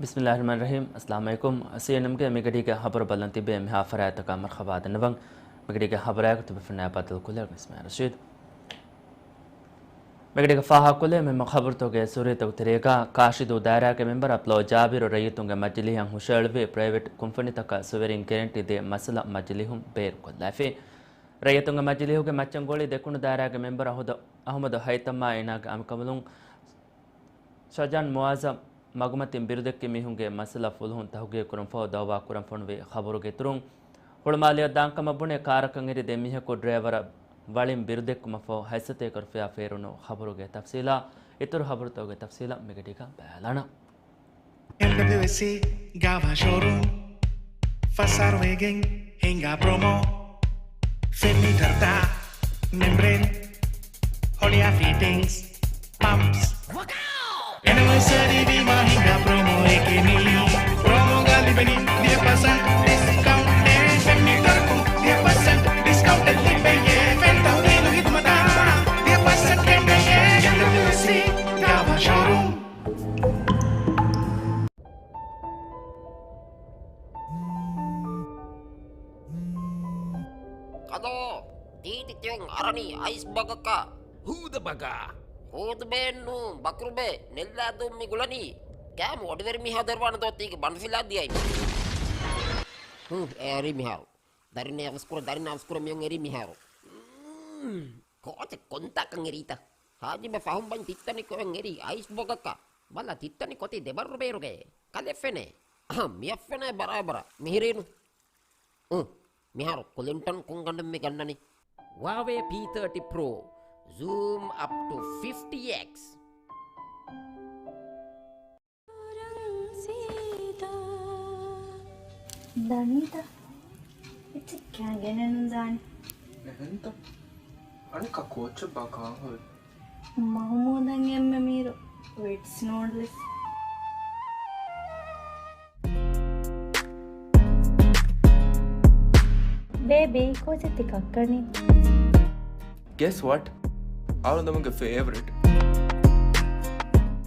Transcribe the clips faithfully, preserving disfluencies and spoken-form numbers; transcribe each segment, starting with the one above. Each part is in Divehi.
ބިސްމިއްލާހި ރަޙްމާނި ރަޙީމް. އައްސަލާމު ޢަލައިކުމް. ސީއެންއެމްގެ މިގަޑީގެ ޚަބަރު ބަލަން ތިބޭ މިހާ ފަރާތްތަކާ މަރުޙަބާ ދަންނަވަން. މިގަޑީގެ ޚަބަރާއެކު ތިބޭފުޅުންނާ ބައްދަލުކޮށްލައި މިސްމާ ރަޝީދު. މިގަޑީގަ ފާހަގަކޮށްލޭ މެމް ޚަބަރުތަކުގެ ސުރިތަކު ތެރޭގަ، ކާށިދޫ ދާއިރާގެ މެމްބަރ އަބްދުﷲ ޖާބިރު ރައްޔިތުންގެ މަޖިލީހަށް ހުށައެޅުވި ޕްރައިވެޓް ކުންފުނިތަކަށް ސުވެރިން ގެރެންޓީ ދޭ މައްސަލަ މަޖިލީހުން ބޭރުކޮށްލައިފި. ރައްޔިތުންގެ މަޖިލީހުގެ މައްޗަންގޮޅި ދެކުނު ދާއިރާގެ މެމްބަރ އަހުދު-، އަހުމަދު ހައިތަމާ އޭނާގެ އަނބިކަނބަލުން ޝަޖާން މުއާޒަމް މަގުމަތިން ބިރުދެއްކި މީހުންގެ މައްސަލަ ފުލުހުން ތަހުގީގު ކުރުންފަހު ދައުވާ ކުރަން ފޮނުވި ޚަބަރުގެ އިތުރުން، ހުޅުމާލެއަށް ދާން ކަމަށް ބުނެ ކާރަކަށް އެރި ދެ މީހަކު ޑްރައިވަރަށް ވަޅިން ބިރުދެއްކުމަށްފަހު ހައްސަތޭކަ ރުފިޔާ ފޭރުނު ޚަބަރުގެ ތަފްސީލާ، އިތުރު ޚަބަރުތަކުގެ ތަފްސީލަށް މިގަޑީގަ ބަލާލާނަން. އެމްޑަބްލިއުއެސްސީ ގާވާ ޝޯރޫމް ފަސް އަހަރު ވެގެން ހިނގާ ޕްރޮމޯ. ފެން މީޓަރުތައް، މެމްބްރޭން، ހޮޅިއާ ފިޓިންގްސް، ޕަމްޕްސް. އެނިވަރސަރީ ވީމާ ހިނގާ ޕްރޮމޯއެކޭ މީ. ޕްރޮމޯގަ ލިބެނީ ވިހި ޕަސެންޓް ޑިސްކައުންޓެއް. ފެން މީޓަރަކުން ވިހި ޕަސެންޓް ޑިސްކައުންޓެއް ލިބެޔޭ. ފެން ތަހުލީލު ހިދުމަތަށް ވިހި ޕަސެންޓް ކެނޑެޔޭ. އެމްޑަބްލިއުއެސްސީ ގާވާ ޝޯރޫމް. ކަލޯ، ތީތި ތިޔަން އަރަނީ އައިސް ބަގަކަށް. ހޫދަ ބަގާ. ހޫދުބޭއެއްނޫން، ބަކުރުބޭ، ނެއްލާދޫން މި ގުޅަނީ. ކާމު އޮޑިވެރި މީހާ ދެރުވާނެ ދޯ ތީގެ ބަނޑުފިލާ ދިޔައި. ހުން، އެ އެރީ މިހާރު. ދަރިން އަވަސްކުރަ، ދަރިން އަވަސްކުރަ މިޔަން އެރީ މިހާރު. ކޯޗެއް ކޮންތާކަން އެރީތަ؟ ހާޖިބަ ފަހުން ބަން ތިއްތަނި ކޮއެން އެރީ އައިސް ބޮގަކަށް. ބަލަ ތިއްތަނި ކޮތި ދެބަރު ބޭރުގައޭ. ކަލެ ފެނޭ. އަހަ، މިއަށް ފެނޭ ބަރާބަރަށް. މިހިރީނު. އު، މިހާރު ކުލިންޓަން ކޮންގަނޑެއް މި ގަންނަނީ؟ ހުއާވޭ ޕީ ތާޓީ ޕްރޯ. ޒޫމް އަޕް ޓު ފިފްޓީ އެކްސް. ދަނީތަ؟ އެއްޗެއް ކާން ގެނެއް ނުދާނެ. އެހެންތަ؟ އަނެއްކާ ކޯޗެއް ބާ ކާން ހުރި؟ މަހުމޫދަށް އެންމެ މީރު ވިޓްސް ނޫޑްލްސް. ބޭބީ، ކޯޗެއް ތި ކައްކަނީ؟ Guess what? އަޅުގަނޑުގެ ފޭވަރިޓް.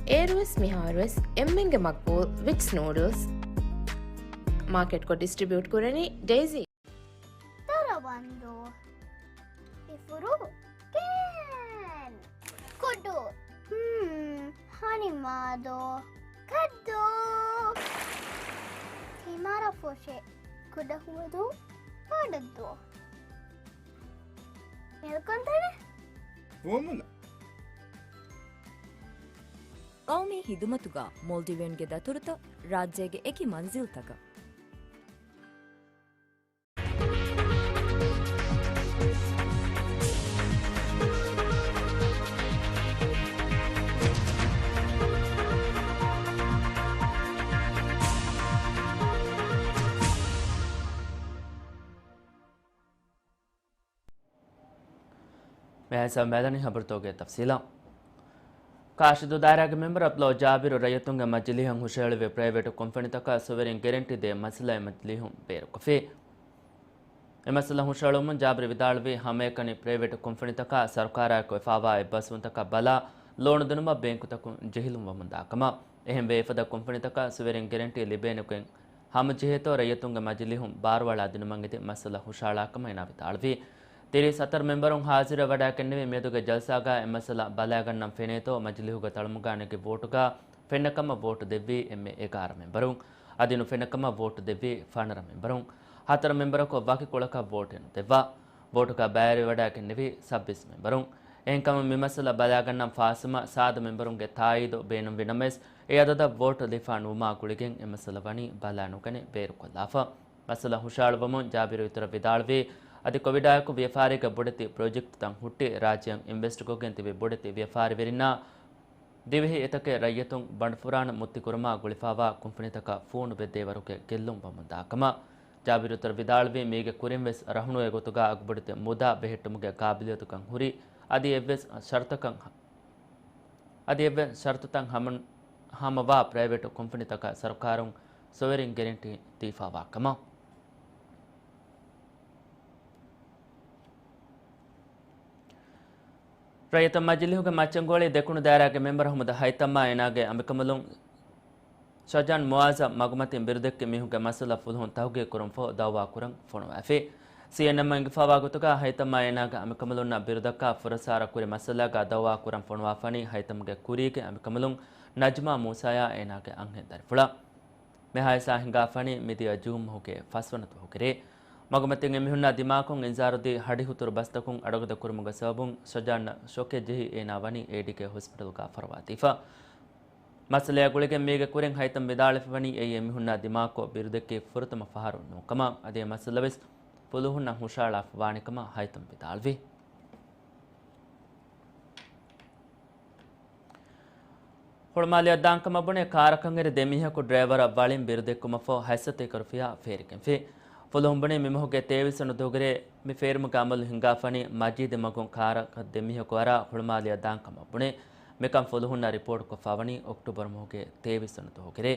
އޭރުވެސް މިހާރުވެސް އެންމެންގެ މަގްބޫލް ވިޓްސް ނޫޑްލްސް. މާކެޓްކޮށް ޑިސްޓްރިބިއުޓް ކުރަނީ ޑެއިސީ. ދަރަވަންދޫ. އިފުރު. ކޭން. ކުޑު. ހުން. ހަނިމާދޯ. ކައްދޫ. ތިމާރަ ފޮށެ. ކުޑަ ހުވަދޫ. ޕާޑައްދޫ. މެލްކޮންތަނެ. ފުވައްމުލައް. ޤައުމީ ހިދުމަތުގަ މޯލްޑިވިއަންގެ ދަތުރުތައް ރާއްޖޭގެ އެކި މަންޒިލްތަކަށް. މިހާ ހިސާބުން ބަލާލަން ހަބަރުތަކުގެ ތަފްސީލާ. ކާށިދޫ ދާއިރާގެ މެމްބަރ އަބްދުﷲ ޖާބިރު ރައްޔިތުންގެ މަޖިލީހަށް ހުށަހެޅުއްވި ޕްރައިވެޓް ކުންފުނިތަކަށް ސޮވެރިން ގެރެންޓީ ދޭ މައްސަލައެއް މަޖިލީހުން ބޭރުކޮށްފި. އެ މައްސަލަ ހުށަހެޅުމުން ޖާބިރު ވިދާޅުވީ، ހަމައެކަނި ޕްރައިވެޓް ކުންފުނިތަކާ ސަރުކާރާއެކު އެފާވާ އެއްބަސްވުންތަކަށް ބަލާ، ލޯނު ދިނުމަށް ބޭންކުތަކުން ޖެހިލުން ވަމުންދާ ކަމަށް. އެހެންވެ، އެފަދަ ކުންފުނިތަކަށް ސޮވެރިން ގެރެންޓީ ލިބޭނެކަން ހަމަޖެހޭތޯ ރައްޔިތުންގެ މަޖިލީހުން ބާރުއަޅާ ދިނުމަށް އެދި މައްސަލަ ހުށަހަޅާ ކަމަށް އޭނާ ވިދާޅުވި. ތިރީސް ހަތަރު މެމްބަރުން ހާޒިރަށް ވަޑައިގެންނެވި މިއަދުގެ ޖަލްސާގަ އެ މައްސަލަ ބަލައިގަންނަން ފެނޭތޯ މަޖިލީހުގެ ތަޅުމުގާ ނެގި ވޯޓުގަ ފެންނަ ކަމަށް ވޯޓު ދެއްވީ އެންމެ އެގާރަ މެމްބަރުން. އަދި ނުފެންނަ ކަމަށް ވޯޓު ދެއްވީ ފަނަރަ މެމްބަރުން. ހަތަރު މެމްބަރަކު ވަކި ކުޅަކަށް ވޯޓެއް ނުދެއްވާ. ވޯޓުގަ ބައިވެރިވަޑައިގެންނެވީ ސައްބީސް މެމްބަރުން. އެހެންކަމުން މި މައްސަލަ ބަލައިގަންނަން ފާސްވުމަށް ސާދަ މެމްބަރުންގެ ތާއީދު ބޭނުންވި ނަމަވެސް، އެ އަދަދަށް ވޯޓު ލިބިފަ ނުވުމާ ގުޅިގެން އެ މައްސަލަ ވަނީ ބަލާނުގަނެ ބޭރުކޮށްލާފަ. މައްސަލަ ހުށަހަޅުވަމުން ޖާބިރު އިތުރަށް ވިދާޅުވީ، އަދި ކޮވިޑާއެކު ވިޔަފާރީގެ ބޮޑެތި ޕްރޮޖެކްޓްތައް ހުއްޓި ރާއްޖެއަށް އިންވެސްޓްކޮށްގެން ތިބި ބޮޑެތި ވިޔަފާރިވެރިންނާ ދިވެހި އެތަކެއް ރައްޔިތުން ބަނޑުފުރާނަ މުއްތި ކުރުމާ ގުޅިފައިވާ ކުންފުނިތަކަށް ފޫނު ބެއްދޭވަރުގެ ގެއްލުން ވަމުންދާ ކަމަށް. ޖާބިރު އިތުރަށް ވިދާޅުވީ، މީގެ ކުރިން ވެސް ރަހުނު އެގޮތުގަ އަގުބޮޑެތި މުދާ ބެހެއްޓުމުގެ ގާބިލިއްޔަތުކަން ހުރި، އަދި އެއްވެސް ޝަރުތަކަށް އަދި އެއްވެސް ޝަރުތުތައް ހަމަ، ހަމަވާ ޕްރައިވެޓް ކުންފުނިތަކަށް ސަރުކާރުން ސޮވެރިން ގެރެންޓީ ދީފައިވާ ކަމަށް. ރައްޔިތުން މަޖިލީހުގެ މައްޗަންގޮޅި ދެކުނު ދާއިރާގެ މެމްބަރ އަހުމަދު ހައިތަމާ އޭނާގެ އަނބިކަނބަލުން ޝަޖާން މުއާޒަށް މަގުމަތިން ބިރުދެއްކި މީހުންގެ މައްސަލަ ފުލުހުން ތަހުގީގު ކުރުންފަހު ދައުވާ ކުރަން ފޮނުވާފި. ސީއެންއެމްއަށް އެނގިފައިވާ ގޮތުގަ ހައިތަމްއާ އޭނާގެ އަނބިކަނބަލުންނަށް ބިރުދައްކާ ފުރައްސާރަ ކުރި މައްސަލާގަ ދައުވާ ކުރަން ފޮނުވާފަނީ ހައިތަމްގެ ކުރީގެ އަނބިކަނބަލުން ނަޖްމާ މޫސާޔާ އޭނާގެ އަންހެން ދަރިފުޅާ. މި ހާދިސާ ހިނގާފަނީ މިދިޔަ ޖޫން މަހުގެ ފަސްވަނަ ދުވަހުގެ ރޭ. މަގުމަތިން އެމީހުންނާ ދިމާކޮށް އިންޒާރުދީ ހަޑިހުތުރު ބަސްތަކުން އަޑުގަދަ ކުރުމުގެ ސަބަބުން ޝަޖާންއަށް ޝޮކެއް ޖެހި އޭނާ ވަނީ އޭޑީކޭ ހޮސްޕިޓަލްގަ ފަރުވާދީފަ. މައްސަލައާ ގުޅިގެން މީގެ ކުރިން ހައިތަމް ވިދާޅުވެފަވަނީ އެއީ އެމީހުންނާ ދިމާކޮށް ބިރުދެއްކި ފުރަތަމަ ފަހަރު ނޫންކަމަށް، އަދި އެ މައްސަލަވެސް ފުލުހުންނަށް ހުށައަޅާފަވާނެކަމަށް ހައިތަމް ވިދާޅުވި. ހުޅުމާލެއަށް ދާންކަމަށް ބުނެ ކާރަކަށް އެރި ދެމީހަކު ޑްރައިވަރަށް ވަޅިން ބިރުދެއްކުމަށްފަހު ހަތްސަތޭކަ ރުފިޔާ ފޭރިގެންފި. ފުލުހުން ބުނީ މިމަހުގެ ތޭވީސް ވަނަ ދުވަހުގެ ރޭ މި ފޭރުމުގެ އަމަލު ހިނގާފަނީ މަޖީދި މަގުން ކާރަކަށް ދެމީހަކު އަރާ ހުޅުމާލެއަށް ދާންކަމަށް ބުނެ. މިކަން ފުލުހުންނަށް ރިޕޯޓްކޮށްފަވަނީ އޮކްޓޫބަރު މަހުގެ ތޭވީސް ވަނަ ދުވަހުގެ ރޭ.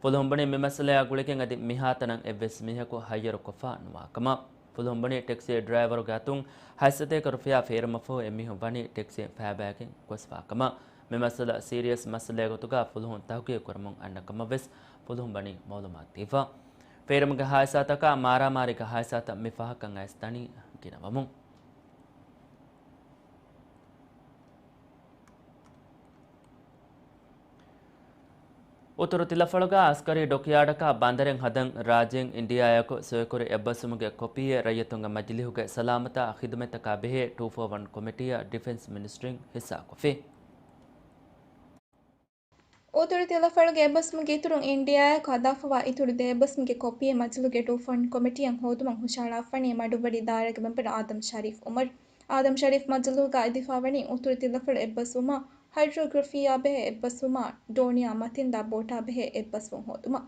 ފުލުހުން ބުނީ މި މައްސަލައާ ގުޅިގެން އަދި މިހާތަނަށް އެއްވެސް މީހަކު ހައްޔަރުކޮށްފަ ނުވާކަމަށް. ފުލުހުން ބުނީ ޓެކްސީ ޑްރައިވަރުގެ އަތުން ހަތްސަތޭކަ ރުފިޔާ ފޭރުމަށްފަހު އެމީހުން ވަނީ ޓެކްސީން ފައިބައިގެން ގޮސްފާކަމަށް. މި މައްސަލަ ސީރިއަސް މައްސަލައެއް ގޮތުގަ ފުލުހުން ތަހުގީގު ކުރަމުން އަންނަ ކަމަށްވެސް ފުލުހުން ވަނީ މައުލޫމާތު ދީފަ. ފޭރުމުގެ ހާދިސާތަކާ މާރާމާރީގެ ހާދިސާތައް މި ފަހަކަށް އައިސް ދަނީ ގިނަވަމުން. އުތުރު ތިލަފަޅުގަ އަސްކަރީ ޑޮކްޔާޑަކާ ބަނދަރެއް ހަދަން ރާއްޖޭން އިންޑިއާއާއެކު ސޮއިކުރި އެއްބަސްވުމުގެ ކޮޕީއެއް ރައްޔިތުންގެ މަޖިލީހުގެ ސަލާމަތާ ޚިދުމަތްތަކާ ބެހޭ ޓޫ ފޯ ވަން ކޮމިޓީއަށް ޑިފެންސް މިނިސްޓްރީން ހިއްސާކޮށްފި. އުތުރު ތިލަފަޅުގެ އެއްބަސްވުމުގެ އިތުރުން އިންޑިއާއާއެކު ހަދާފަވާ އިތުރު ދެ އެއްބަސްވުމުގެ ކޮޕީއެއް މަޖިލީހުގެ ޓޫ ފޯ ވަން ކޮމިޓީއަށް ހޯދުމަށް ހުށަހަޅާފަނީ މަޑުއްވަރީ ދާއިރާގެ މެމްބަރު އާދަމް ޝަރީފް އުމަރު. އާދަމް ޝަރީފް މަޖިލީހުގަ އެދިފަވަނީ އުތުރު ތިލަފަޅު އެއްބަސްވުމާ ހައިޑްރޯގްރަފީއާ ބެހޭ އެއްބަސްވުމާ ޑޯނިއާ މަތިންދާ ބޯޓާ ބެހޭ އެއްބަސްވުން ހޯދުމަށް.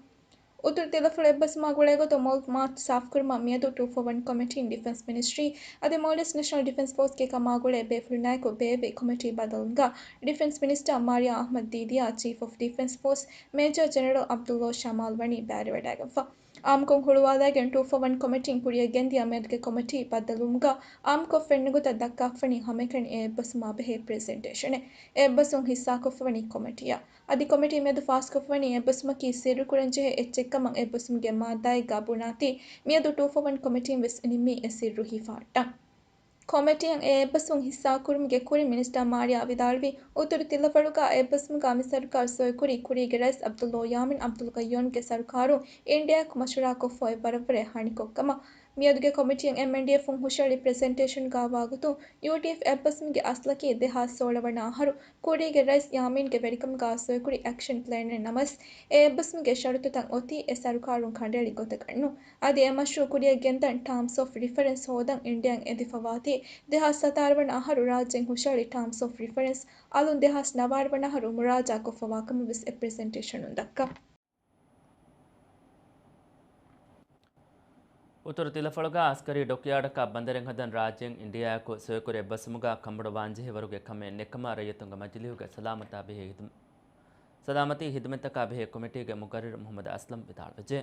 އުތުރު ތިލަފަޅު އެއްބަސްވުމާ ގުޅޭގޮތުން މައުލޫމާތު ސާފުކުރުމަށް މިއަދު ޓޫ ފޯ ވަން ކޮމިޓީން ޑިފެންސް މިނިސްޓްރީ އަދި މޯލްޑިވްސް ނެޝަނަލް ޑިފެންސް ފޯސްގެ ކަމާ ގުޅޭ ބޭފުޅުންނާއެކު ބޭއްވި ކޮމިޓީ ބައްދަލުވުމުގަ ޑިފެންސް މިނިސްޓަރ މާރިޔާ އަޙްމަދު ދީދިޔާ، ޗީފް އޮފް ޑިފެންސް ފޯސް މޭޖަރ ޖެނެރަލް ޢަބްދުﷲ ޝަމާލް ވަނީ ބައިވެރިވެވަޑައިގެންފަ. އާއްމުކޮށް ހުޅުވާލައިގެން ޓޫ ފޯ ވަން ކޮމިޓީން ކުރިއަށް ގެންދިޔަ މިއަދުގެ ކޮމިޓީ ބައްދަލުވުމުގަ އާއްމުކޮށް ފެންނަ ގޮތަށް ދައްކާފަވަނީ ހަމައެކަނި އެ އެއްބަސްވުމާ ބެހޭ ޕްރެޒެންޓޭޝަނެއް. އެ އެއްބަސްވުން ހިއްސާކޮށްފަވަނީ ކޮމިޓީއަށް. އަދި ކޮމިޓީ މިއަދު ފާސްކޮށްފަވަނީ އެއްބަސްވުމަކީ ސިއްރުކުރަންޖެހޭ އެއްޗެއްކަމަށް. އެއްބަސްވުމުގެ މާއްދާއެއްގާ ބުނާތީ މިއަދު ޓޫ ފޯ ވަން ކޮމިޓީން ވެސް ނިންމީ އެ ސިއްރު ހިފަހައްޓަން. ކޮމިޓީއަށް އެ އެއްބަސްވުން ހިއްސާކުރުމުގެ ކުރިން މިނިސްޓަރ މާރިޔާ ވިދާޅުވީ، އުތުރު ތިލަފަޅުގަ އެއްބަސްވުމުގަ މި ސަރުކާރު ސޮއިކުރީ ކުރީގެ ރައީސް ޢަބްދުﷲ ޔާމީން ޢަބްދުލް ޤައްޔޫމްގެ ސަރުކާރުން އިންޑިއާއާއެކު މަޝްވަރާކޮށްފަ އޮތް ވަރަށްވަރަށް ހަނިކޮށްކަމަށް. މިއަދުގެ ކޮމިޓީއަށް އެމްއެންޑީއެފުން ހުށަހެޅި ޕްރެޒެންޓޭޝަންގާ ވާގޮތުން، ޔޫޑީއެފް އެއްބަސްވުމުގެ އަސްލަކީ ދެހާސް ސޯޅަ ވަނަ އަހަރު ކުރީގެ ރައީސް ޔާމީންގެ ވެރިކަމުގާ ސޮއިކުރި އެކްޝަން ޕްލޭނެއް ނަމަވެސް، އެ އެއްބަސްވުމުގެ ޝަރުތުތައް އޮތީ އެ ސަރުކާރުން ކަނޑައެޅި ގޮތަކަށްނު. އަދި އެ މަޝްރޫޢު ކުރިއަށް ގެންދަން ޓާމްސް އޮފް ރިފަރެންސް ހޯދަން އިންޑިއާއިން އެދިފަވާތީ، ދެހާސް ސަތާރަ ވަނަ އަހަރު ރާއްޖޭން ހުށަހެޅި ޓާމްސް އޮފް ރިފަރެންސް އަލުން ދެހާސް ނަވާރަ ވަނަ އަހަރު މުރާޖާ ކޮށްފަވާކަމަށް ވެސް އެ ޕްރެޒެންޓޭޝަނުން ދައްކާ. އުތުރު ތިލަފަޅުގަ އަސްކަރީ ޑޮކްޔާޑަކާ ބަނދަރެއް ހަދަން ރާއްޖޭން އިންޑިއާއެކު ސޮއިކުރި އެއްބަސްވުމުގަ ކަނބޮޑުވާންޖެހޭވަރުގެ ކަމެއް ނެތްކަމަށް ރައްޔިތުންގެ މަޖިލީހުގެ ސަލާމަތާ ބެހޭ ހިދު-، ސަލާމަތީ ހިދުމަތްތަކާ ބެހޭ ކޮމިޓީގެ މުޤައްރިރު މުޙައްމަދު އަސްލަމް ވިދާޅުވެއްޖެ.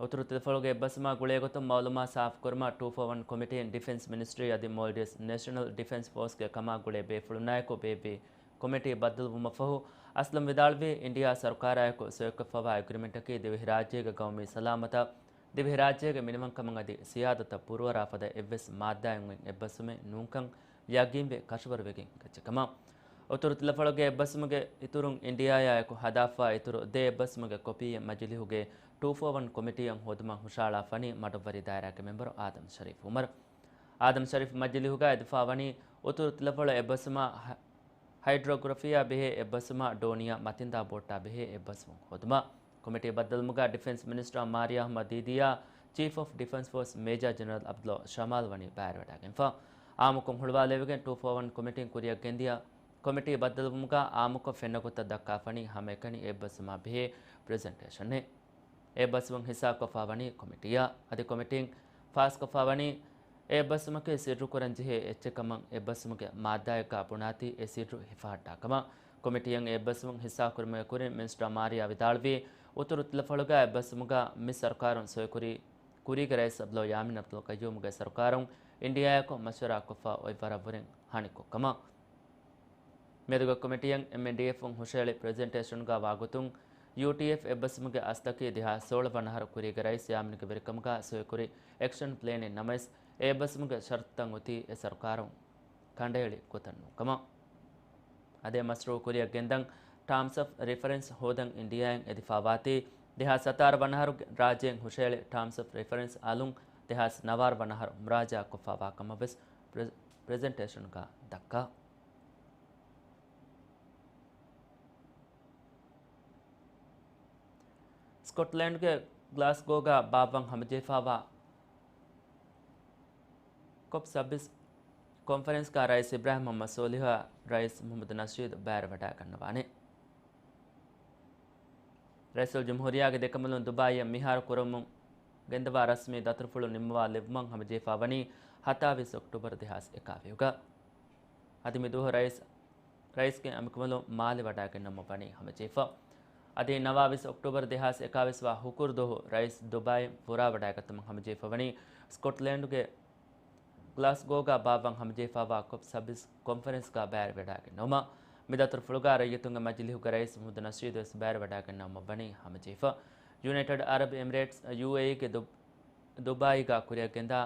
އުތުރު ތިލަފަޅުގެ އެއްބަސްވުމާ ގުޅޭގޮތުން މައުލޫމާތު ސާފުކުރުމަށް ޓޫ ފޯ ވަން ކޮމިޓީން ޑިފެންސް މިނިސްޓްރީ އަދި މޯލްޑިވްސް ނޭޝަނަލް ޑިފެންސް ފޯސްގެ ކަމާ ގުޅޭ ބޭފުޅުންނާއެކު ބޭއްވި ކޮމިޓީ ބައްދަލުވުމަށްފަހު، އަސްލަމް ވިދާޅުވީ، އިންޑިއާ ސަރުކާރާއެކު ސޮއިކޮށްފަވާ އެގްރިމެންޓަކީ ދިވެހިރާއްޖޭގެ ގައުމީ ސަލާމަތަށް، ދިވެހިރާއްޖޭގެ މިނިވަންކަމަށް އަދި ސިޔާދަތަށް ފުރުވަރާ ފަދަ އެއްވެސް މާއްދާއެއް އޮތް އެއްބަސްވުމެއް ނޫންކަން ޔަގީންވެ ކަށަވަރުވެގެން އެނގިއްޖެކަމަށް. އުތުރު ތިލަފަޅުގެ އެއްބަސްވުމުގެ އިތުރުން އިންޑިއާއާއެކު ހަދާފަވާ އިތުރު ދެ އެއްބަސްވުމުގެ ކޮޕީއެއް މަޖިލީހުގެ ޓޫ ފޯ ވަން ކޮމިޓީއަށް ހޯދުމަށް ހުށަހަޅާފަނީ މަޑުއްވަރީ ދާއިރާގެ މެމްބަރު އާދަމް ޝަރީފް އުމަރު. އާދަމް ޝަރީފް މަޖިލީހުގައި އެދިފަވަނީ އުތުރު ތިލަފަޅު އެއްބަސްވުމާ ހަ-، ހައިޑްރޯގްރަފީއާ ބެހޭ އެއްބަސްވުމާ ޑޯނިއާ މަތިންދާ ބޯޓާ ބެހޭ އެއްބަސްވުން ހޯދުމަށް. ކޮމިޓީ ބައްދަލުވުމުގަ ޑިފެންސް މިނިސްޓަރ މާރިޔާ އަޙްމަދު ދީދިޔާ، ޗީފް އޮފް ޑިފެންސް ފޯސް މޭޖާ ޖެނެރަލް ޢަބްދުﷲ ޝަމާލް ވަނީ ބައިވެރިވެވަޑައިގެންފަ. އާއްމުކޮށް ހުޅުވާލެވިގެން ޓޫ ފޯ ވަން ކޮމިޓީން ކުރިއަށް ގެންދިޔަ ކޮމިޓީ ބައްދަލުވުމުގަ އާއްމުކޮށް ފެންނަ ގޮތަށް ދައްކާފަނީ ހަމައެކަނި އެއްބަސްވުމާ ބެހޭ ޕްރެޒެންޓޭޝަނެއް. އެއްބަސްވުން ހިއްސާކޮށްފަވަނީ ކޮމިޓީއަށް. އަދި ކޮމިޓީން ފާސްކޮށްފަވަނީ އެއްބަސްވުމަކީ ސިއްރުކުރަންޖެހޭ އެއްޗެއްކަމަށް. އެއްބަސްވުމުގެ މާއްދާއެއްގާ ބުނާތީ އެ ސިއްރު ހިފަހައްޓާކަމަށް. ކޮމިޓީއަށް އެއްބަސްވުން ހިއްސާކުރުމުގެ ކުރިން މިނިސްޓަރ މާރިޔާ ވިދާޅުވީ، އުތުރު ތިލަފަޅުގަ އެއްބަސްވުމުގަ މި ސަރުކާރުން ސޮއިކުރީ ކުރީގެ ރައީސް ޢަބްދުﷲ ޔާމީން ޢަބްދުލް ޤައްޔޫމްގެ ސަރުކާރުން އިންޑިއާއެކު މަޝްވަރާކޮށްފަ އޮތް ވަރަށްވުރެން ހަނިކޮށްކަމަށް. މިއަދުގެ ކޮމިޓީއަށް އެމްއެންޑީއެފުން ހުށަހެޅި ޕްރެޒެންޓޭޝަންގާ ވާގޮތުން، ޔޫޓީއެފް އެއްބަސްވުމުގެ އަސްލަކީ ދެހާސް ސޯޅަ ވަނަ އަހަރު ކުރީގެ ރައީސް ޔާމީންގެ ވެރިކަމުގަ ސޮއިކުރި އެކްޝަން ޕްލޭނެއް ނަމަވެސް، އެ އެއްބަސްވުމުގެ ޝަރުތުތައް އޮތީ އެ ސަރުކާރުން ކަނޑައެޅި ގޮތަށް ނޫން ކަމަށް. އަދި މަޝްރޫއު ކުރިއަށް ގެންދަން ޓާމްސް އޮފް ރެފަރެންސް ހޯދަން އިންޑިއާއިން އެދިފައިވާތީ، ދެހާސް ސަތާރަ ވަނަ އަހަރުގެ ރާއްޖޭން ހުށައެޅި ޓާމްސް އޮފް ރެފަރެންސް އަލުން ދެހާސް ނަވާރަ ވަނަ އަހަރު މުރާޖާ ކޮށްފައިވާ ކަމަށް ވެސް ޕްރެ-، ޕްރެޒެންޓޭޝަނުގަ ދައްކާ. ސްކޮޓްލޭންޑްގެ ގްލާސްގޯގަ ބާއްވަން ހަމަޖެހިފައިވާ ކޮޕް ސައްބީސް ކޮންފަރެންސްގަ ރައީސް އިބްރާހިމް މުޙައްމަދު ސޯލިހުއާ ރައީސް މުޙައްމަދު ނަޝީދު ބައިވެރިވަޑައިގަންނަވާނެ. ރައީސުލްޖުމްހޫރިއްޔާގެ ދެކަނބަލުން ދުބާއީއަށް މިހާރު ކުރަމުން ގެންދަވާ ރަސްމީ ދަތުރުފުޅު ނިންމަވާ ލެއްވުމަށް ހަމަޖެހިފައިވަނީ ހަތާވީސް އޮކްޓޫބަރު ދެހާސް އެކާވީހުގަ. އަދި މިދުވަހު ރައީސް، ރައީސްގެ އަނބިކަނބަލުން މާލެ ވަޑައިގެންނަވަމުން ވަނީ ހަމަޖެހިފަ. އަދި ނަވާވީސް އޮކްޓޫބަރު ދެހާސް އެކާވީސް ވާ ހުކުރު ދުވަހު ރައީސް ދުބާއިން ފުރާވަޑައިގަތުމަށް ހަމަޖެހިފައިވަނީ ސްކޮޓްލޭންޑުގެ ގްލާސްގޯގަ ބާއްވަން ހަމަޖެހިފައިވާ ކޮޕް ސައްބީސް ކޮންފަރެންސްގަ ބައިވެރިވަޑައިގެންނެވުމަށް. މި ދަތުރުފުޅުގަ ރައްޔިތުންގެ މަޖިލީހުގެ ރައީސް މުޙައްމަދު ނަޝީދު ވެސް ބައިވެރިވަޑައިގެންނަވަމުން ވަނީ ހަމަޖެހިފަ. ޔުނައިޓެޑް އަރަބް އެމިރޭޓްސް، ޔޫއޭއީގެ ދު-، ދުބާއީގަ ކުރިއަށް ގެންދާ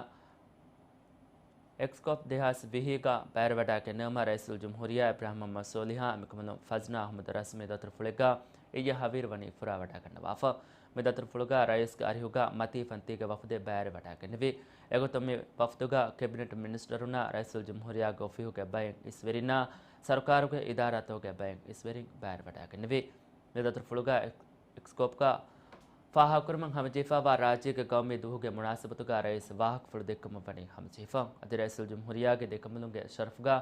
އެކްސްކޮޕް ދެހާސް ވިހިގަ ބައިވެރިވަޑައިގެންނެވުމަށް ރައީސުލްޖުމްހޫރިއްޔާ އިބްރާހިމް މުޙައްމަދު ސޯލިހާ އަނބިކަނބަލުން ފަޒްނާ އަޙްމަދު ރަސްމީ ދަތުރުފުޅެއްގަ އިއްޔެ ހަވީރު ވަނީ ފުރާވަޑައިގަންނަވާފަ. މި ދަތުރުފުޅުގަ ރައީސްގެ އަރިހުގަ މަތީ ފަންތީގެ ވަފުދެއް ބައިވެރިވަޑައިގެންނެވި. އެގޮތުން މި ވަފުދުގަ ކެބިނެޓް މިނިސްޓަރުންނާ ރައީސުލްޖުމްހޫރިއްޔާގެ އޮފީހުގެ ބައެއް އިސްވެރިންނާ ސަރުކާރުގެ އިދާރާތަކުގެ ބައެއް އިސްވެރިން ބައިވެރިވަޑައިގެންނެވި. މި ދަތުރުފުޅުގަ އެކް-، އެކްސްކޮޕްގަ ފާހަގަކުރުމަށް ހަމަޖެހިފައިވާ ރާއްޖޭގެ ގައުމީ ދުވަހުގެ މުނާސަބަތުގަ ރައީސް ވާހަކަފުޅު ދެއްކުމަށް ވަނީ ހަމަޖެހިފަ. އަދި ރައީސުލްޖުމްހޫރިއްޔާގެ ދެކަނބަލުންގެ ޝަރަފުގަ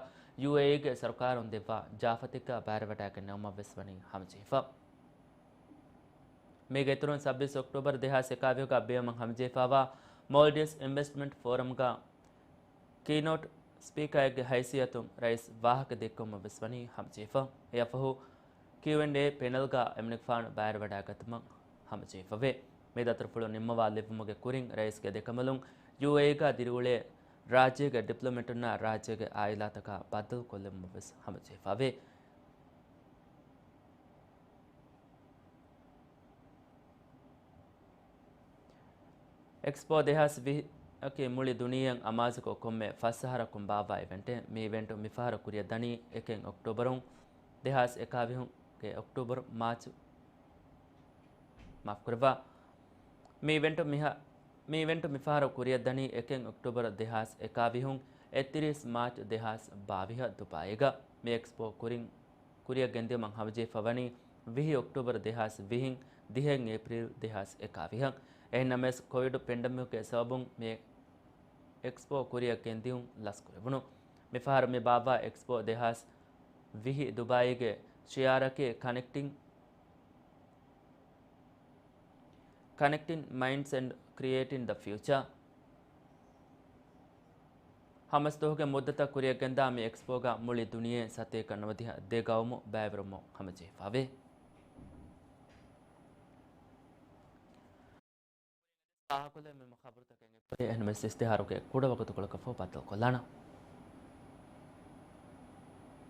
ޔޫއޭއީގެ ސަރުކާރުން ދެއްވާ ޖާފަތެއްގަ ބައިވެރިވަޑައިގެންނެވުމަށް ވެސް ވަނީ ހަމަޖެހިފަ. މީގެ އިތުރުން ސައްބީސް އޮކްޓޫބަރު ދެހާސް އެކާވީހުގަ ބޭއްވުމަށް ހަމަޖެހިފައިވާ މޯލްޑިވްސް އިންވެސްޓްމަންޓް ފޯރަމްގަ ކީނޯޓް ސްޕީކަރެއްގެ ހައިސިއްޔަތުން ރައީސް ވާހަކަ ދެއްކުމަށް ވެސް ވަނީ ހަމަޖެހިފަ. އެއަށްފަހު ކިއު އެންޑް އޭ ޕެނަލްގަ އެމަނިކުފާނު ބައިވެރިވަޑައިގަތުމަށް ހަމަޖެހިފަވޭ. މި ދަތުރުފުޅު ނިންމަވާ ލެއްވުމުގެ ކުރިން ރައީސްގެ ދެކަނބަލުން ޔޫއޭއީގަ ދިރިއުޅޭ ރާއްޖޭގެ ޑިޕްލޮމެޓުންނާ ރާއްޖޭގެ އާއިލާތަކާ ބައްދަލުކޮށްލެއްވުމަށް ވެސް ހަމަޖެހިފަވޭ. އެކްސްޕޯ ދެހާސް ވިހިއަކީ މުޅި ދުނިޔެއަށް އަމާޒުކޮށް ކޮންމެ ފަސް އަހަރަކުން ބާއްވާ އިވެންޓެއް. މި އިވެންޓު މިފަހަރު ކުރިއަށް ދަނީ އެކެއް އޮކްޓޫބަރުން ދެހާސް އެކާވީހުގެ އޮކްޓޫބަރު މާޗު، މާފުކުރައްވާ. މި އިވެންޓު މިހާ-، މި އިވެންޓު މިފަހަރު ކުރިއަށް ދަނީ އެކެއް އޮކްޓޫބަރު ދެހާސް އެކާވީހުން އެއްތިރީސް މާޗު ދެހާސް ބާވީހަށް ދުބާއީގަ. މި އެކްސްޕޯ ކުރިން ކުރިއަށް ގެންދިއުމަށް ހަމަޖެހިފަ ވަނީ ވިހި އޮކްޓޫބަރު ދެހާސް ވިހިން ދިހައެއް އޭޕްރީލް ދެހާސް އެކާވީހަށް. އެހެން ނަމަވެސް ކޮވިޑް ޕެންޑެމިކްގެ ސަބަބުން މި އެކްސްޕޯ ކުރިއަށް ގެންދިއުން ލަސްކުރެވުނު. މިފަހަރު މި ބާއްވާ އެކްސްޕޯ ދެހާސް ވިހި ދުބާއީގެ ޝިއާރަކީ ކަނެކްޓިން، Connecting Minds and Creating the Future. ހަމަސްދުވަހުގެ މުއްދަތަށް ކުރިއަށްގެންދާ މި އެކްސްޕޯގަ މުޅި ދުނިޔެ ސަތޭކަ ނުވަދިހަ ދެ ގައުމު ބައިވެރިވުމަށް ހަމަޖެހިފަވޭ. ފާހަގަކޮށްލެވޭ މި ޚަބަރުތަކެއް އެއްވަރެ އެހެންވެސް އިސްތިހާރުގެ ކުޑަ ވަގުތުކޮޅަކަށްފަހު ބައްދަލުކޮށްލާނަން.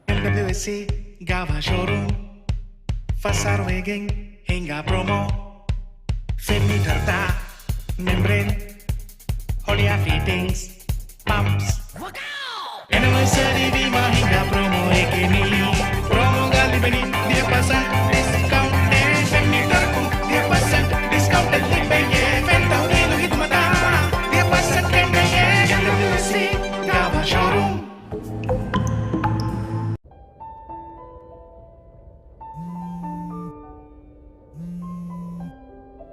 އެމްޑަބްލިއުއެސްސީ ގާވާ ޝޯރޫމް ފަސް އަހަރު ވެގެން ހިނގާ ޕްރޮމޯ. ފެން މީޓަރުތައް، މެމްބްރޭން، ހޮޅިއާ ފިޓިންގްސް، ޕަމްޕްސް. އެނިވަރސަރީ ވީމާ ހިނގާ ޕްރޮމޯއެކޭ މީ. ޕްރޮމޯގަ ލިބެނީ ދިހަ ޕަސެންޓް ޑިސްކައުންޓެއް. ފެން މީޓަރަކުން ދިހަ ޕަސެންޓް ޑިސްކައުންޓެއް ލިބެޔޭ. ފެން ތަހުލީލު ހިދުމަތާ ދިހަ ޕަސެންޓް ކެނޑެޔޭ. އެމްޑަބްލިއުއެސްސީ ގާވާ ޝޯރޫމް.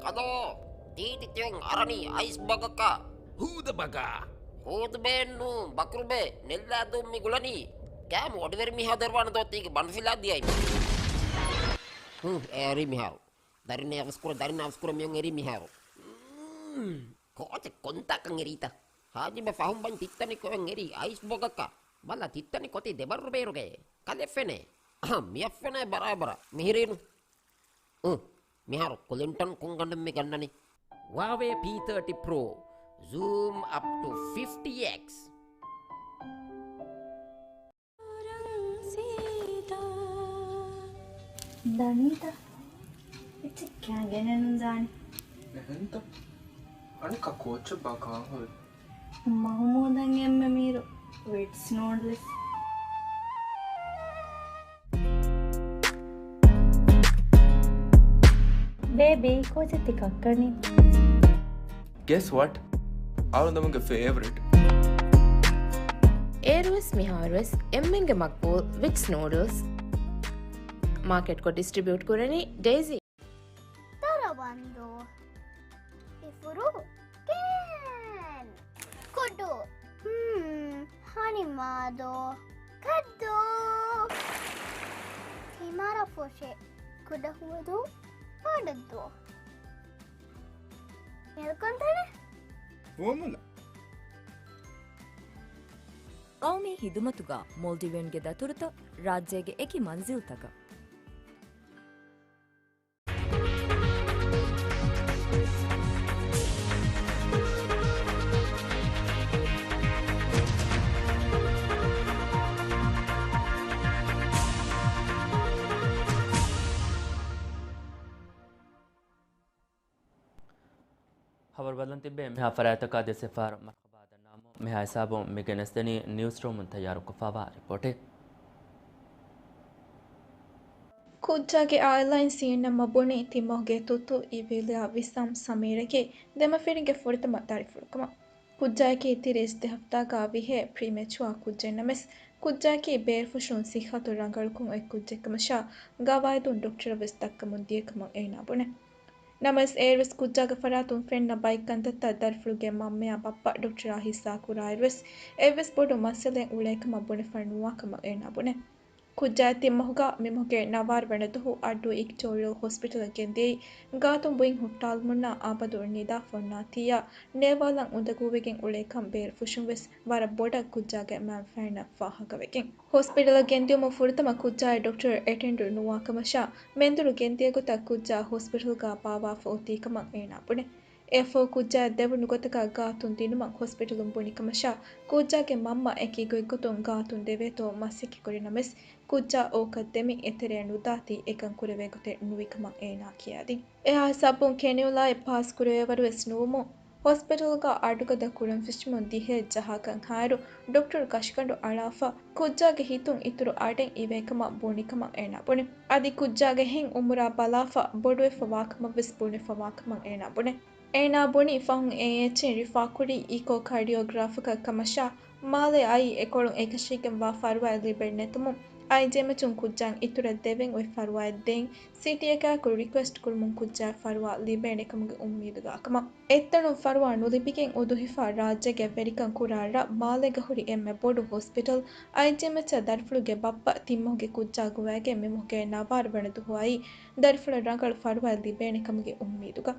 ކަލޯ، ތީތި ތިވެން އަރަނީ އައިސް ބަގަކަށް. ހޫދަ ބަގާ. ހޫދުބޭން ނޫން، ބަކުރުބޭ، ނެއްލާދޫން މި ގުޅަނީ. ކާމު އޮޑިވެރި މީހާ ދެރުވާނެ ދޯ ތީގެ ބަނޑުފިލާ ދިޔައިމަ. ހުން، އެ އަރި މިހާރު. ދަރިން އަވަސްކުރ، ދަރިން އަވަސްކުރ މިއޮން އެރި މިހާރު. ކޯޗެއް ކޮންތާކަން އެރީތަ؟ ހާޖިބަ ފަހުން ބަން ތިއްތަނި ކޮއެން އެރީ އައިސް ބޮގަކަށް. ބަލަ ތިއްތަނި ކޮތީ ދެބައްރު ބޭރުގައޭ. ކަލެ ފެނޭ. އަހަ، މިއަށް ފެނޭ ބަރާބަރަށް. މިހިރީނު. އު، މިހާރު ކުލިންޓަން ކުންގަނޑުން މި ގަންނަނީ. ވާވޭ ޕީ ތާޓީ ޕްރޯ، ޒޫމް އަޕް ޓު ފިފްޓީ އެކްސް. ދަނީތަ؟ އެ ކާ ގެނެނުން ދާނެ. އެހެންތަ؟ އަނެއްކާ ކޯއްޗެއްބާ ކާން ހުރި؟ މަހުމޫދަށް އެންމެ މީރު ވިޓްސް ނޫޑްލްސް. ބޭބީ، ކޯޗެއް ތި ކައްކަނީ؟ Guess what? އަޅުގަނޑުމެންގެ ފޭވަރިޓް. އޭރުވެސް މިހާރުވެސް އެންމެންގެ މަގްބޫލް ވިޓްސް ނޫޑްލްސް. މާކެޓްކޮށް ޑިސްޓްރިބިއުޓް ކުރަނީ ޑޭޒީ. ދަރަވަންދޫ. އިފުރު. ކޭން. ކުޑު. ހުން. ހަނިމާދޯ. ކައްދޫ. ތިމާރަ ފޮށެ. ކުޑަހުވަދޫ. ބޮޑަށްދޫ. މެލްކޮންތަނެ. ފޯމުލަ. ޤައުމީ ހިދުމަތުގަ މޯލްޑިވިއަންގެ ދަތުރުތައް ރާއްޖޭގެ އެކި މަންޒިލްތަކަށް. ޚަބަރު ބަލަން ތިއްބެވި މިހާ ފަރާތްތަކާ ދެ ސެފާރަ މަރު ބާދަ ނާމު މިހާ ހިސާބުން މިގެނެސްދެނީ ނިއުސްރޫމުން ތައްޔާރުކޮށްފަވާ ރިޕޯޓެއް. ކުއްޖާގެ އާއިލާއިން ސީއެންއެމްއަށް ބުނީ ތިންމަހުގެ ތުއްތު އިވިލިޔާ ވިސާމް ސަމީރަކީ ދެމަފިރިންގެ ފުރަތަމަ ދަރިފުޅުކަމަށް. ކުއްޖާއަކީ ތިރީސް ދެ ހަފްތާގަ ވިހޭ ޕްރީމެޗުއާ ކުއްޖެއް ނަމަވެސް، ކުއްޖާއަކީ ބޭރުފުށުން ސިއްހަތު ރަނގަޅުކޮށް އޮތް ކުއްޖެއްކަމަށާ، ގަވާއިދުން ޑޮކްޓަރަށްވެސް ދައްކަމުން ދިޔަކަމަށް އޭނާ ބުނެ. ނަމަވެސް، އޭރުވެސް ކުއްޖާގެ ފަރާތުން ފެންނަ ބައެއް ކަންތައްތައް ދަރިފުޅުގެ މަންމަޔާ ބައްޕަ ޑޮކްޓަރާ ހިއްސާކުރާއިރުވެސް، އެއްވެސް ބޮޑު މައްސަލައެއް އުޅޭކަމަށް ބުނެފަ ނުވާކަމަށް އޭނާ ބުނެ. ކުއްޖާ ތިން މަހުގަ މި މަހުގެ ނަވާރަ ވަނަ ދުހު އައްޑޫ އިކްޓޯރިއަލް ހޮސްޕިޓަލަށް ގެންދިޔައީ، ގާތުން ބުއިން ހުއްޓާލުމުންނާ އަބަދު ނިދާފަ އޮންނާތީއާ، ނޭވާލަށް އުނދަގޫވެގެން އުޅޭކަން ބޭރުފުށުން ވެސް ވަރަށް ބޮޑަށް ކުއްޖާގެ މައިންފައިންނަށް ފާހަގަވެގެން. ހޮސްޕިޓަލަށް ގެންދިޔުމުން ފުރަތަމަ ކުއްޖާއަށް ޑޮކްޓަރ އެޓެންޑު ނުވާކަމަށާ، މެންދުރު ގެންދިޔަ ގޮތަށް ކުއްޖާ ހޮސްޕިޓަލްގަ ބާއްވާފަ އޮތީކަމަށް އޭނާ ބުނެ. އެއަށްފަހު ކުއްޖާއަށް ދެވުނު ގޮތަކަށް ގާތުން ދިނުމަށް ހޮސްޕިޓަލުން ބުނިކަމަށާ، ކުއްޖާގެ މަންމަ އެކި ގޮތްގޮތުން ގާތުން ދެވޭތޯ މަސައްކަތްކުރި ނަމަވެސް، ކުއްޖާ އޯކަށް ދެމި އެތެރެއަށް ނުދާތީ އެކަން ކުރެވޭ ގޮތެއް ނުވިކަމަށް އޭނާ ކިޔާދިން. އެހާ ހިސާބުން ކެނިއުލާއެއް ޕާސް ކުރެވޭވަރުވެސް ނުވުމުން، ހޮސްޕިޓަލްގަ އަޑުގަދަ ކުރަން ފެށުމުން ދިހައެއް ޖަހާކަން ހާއިރު، ޑޮކްޓަރު ކަށިގަނޑު އަޅާފަ، ކުއްޖާގެ ހިތުން އިތުރު އަޑެއް އިވޭކަމަށް ބުނިކަމަށް އޭނާ ބުނި. އަދި ކުއްޖާގެ ހިތް އުމުރާ ބަލާފަ، ބޮޑުވެފަ ވާކަމަށްވެސް ބުނެފަ ވާކަމަށް އޭނާ ބުނެ. އޭނާ ބުނީ ފަހުން އޭ އެޗްއިން ރިފާކުރީ އީކޯކާޑިއޯގްރާފަކަށް ކަމަށާ، މާލެ އައީ އެކޮޅުން އެކަށީގެންވާ ފަރުވާއެއް ލިބެން ނެތުމުން، އައިޖެމެޗުން ކުއްޖާއަށް އިތުރަށް ދެވެން އޮތް ފަރުވާއެއް ދޭން ސިޓީއަކާއެކު ރިކުއެސްޓް ކުރުމުން ކުއްޖާއަށް ފަރުވާ ލިބޭނެ ކަމުގެ އުއްމީދުގަ ކަމަށް. އެއްތަނުން ފަރުވާ ނުލިބިގެން އުދުހިފާ ރާއްޖޭގެ ވެރިކަން ކުރާ ރަށް މާލޭގަ ހުރި އެންމެ ބޮޑު ހޮސްޕިޓަލް އައިޖެމެޗަށް ދަރިފުޅުގެ ބައްޕަ ތިންމަހުގެ ކުއްޖާ ގޮވައިގެން މިމަހުގެ ނަވާރަ ވަނަ ދުހު އައީ ދަރިފުޅަށް ރަނގަޅު ފަރުވާއެއް ލިބޭނެ ކަމުގެ އުއްމީދުގަ.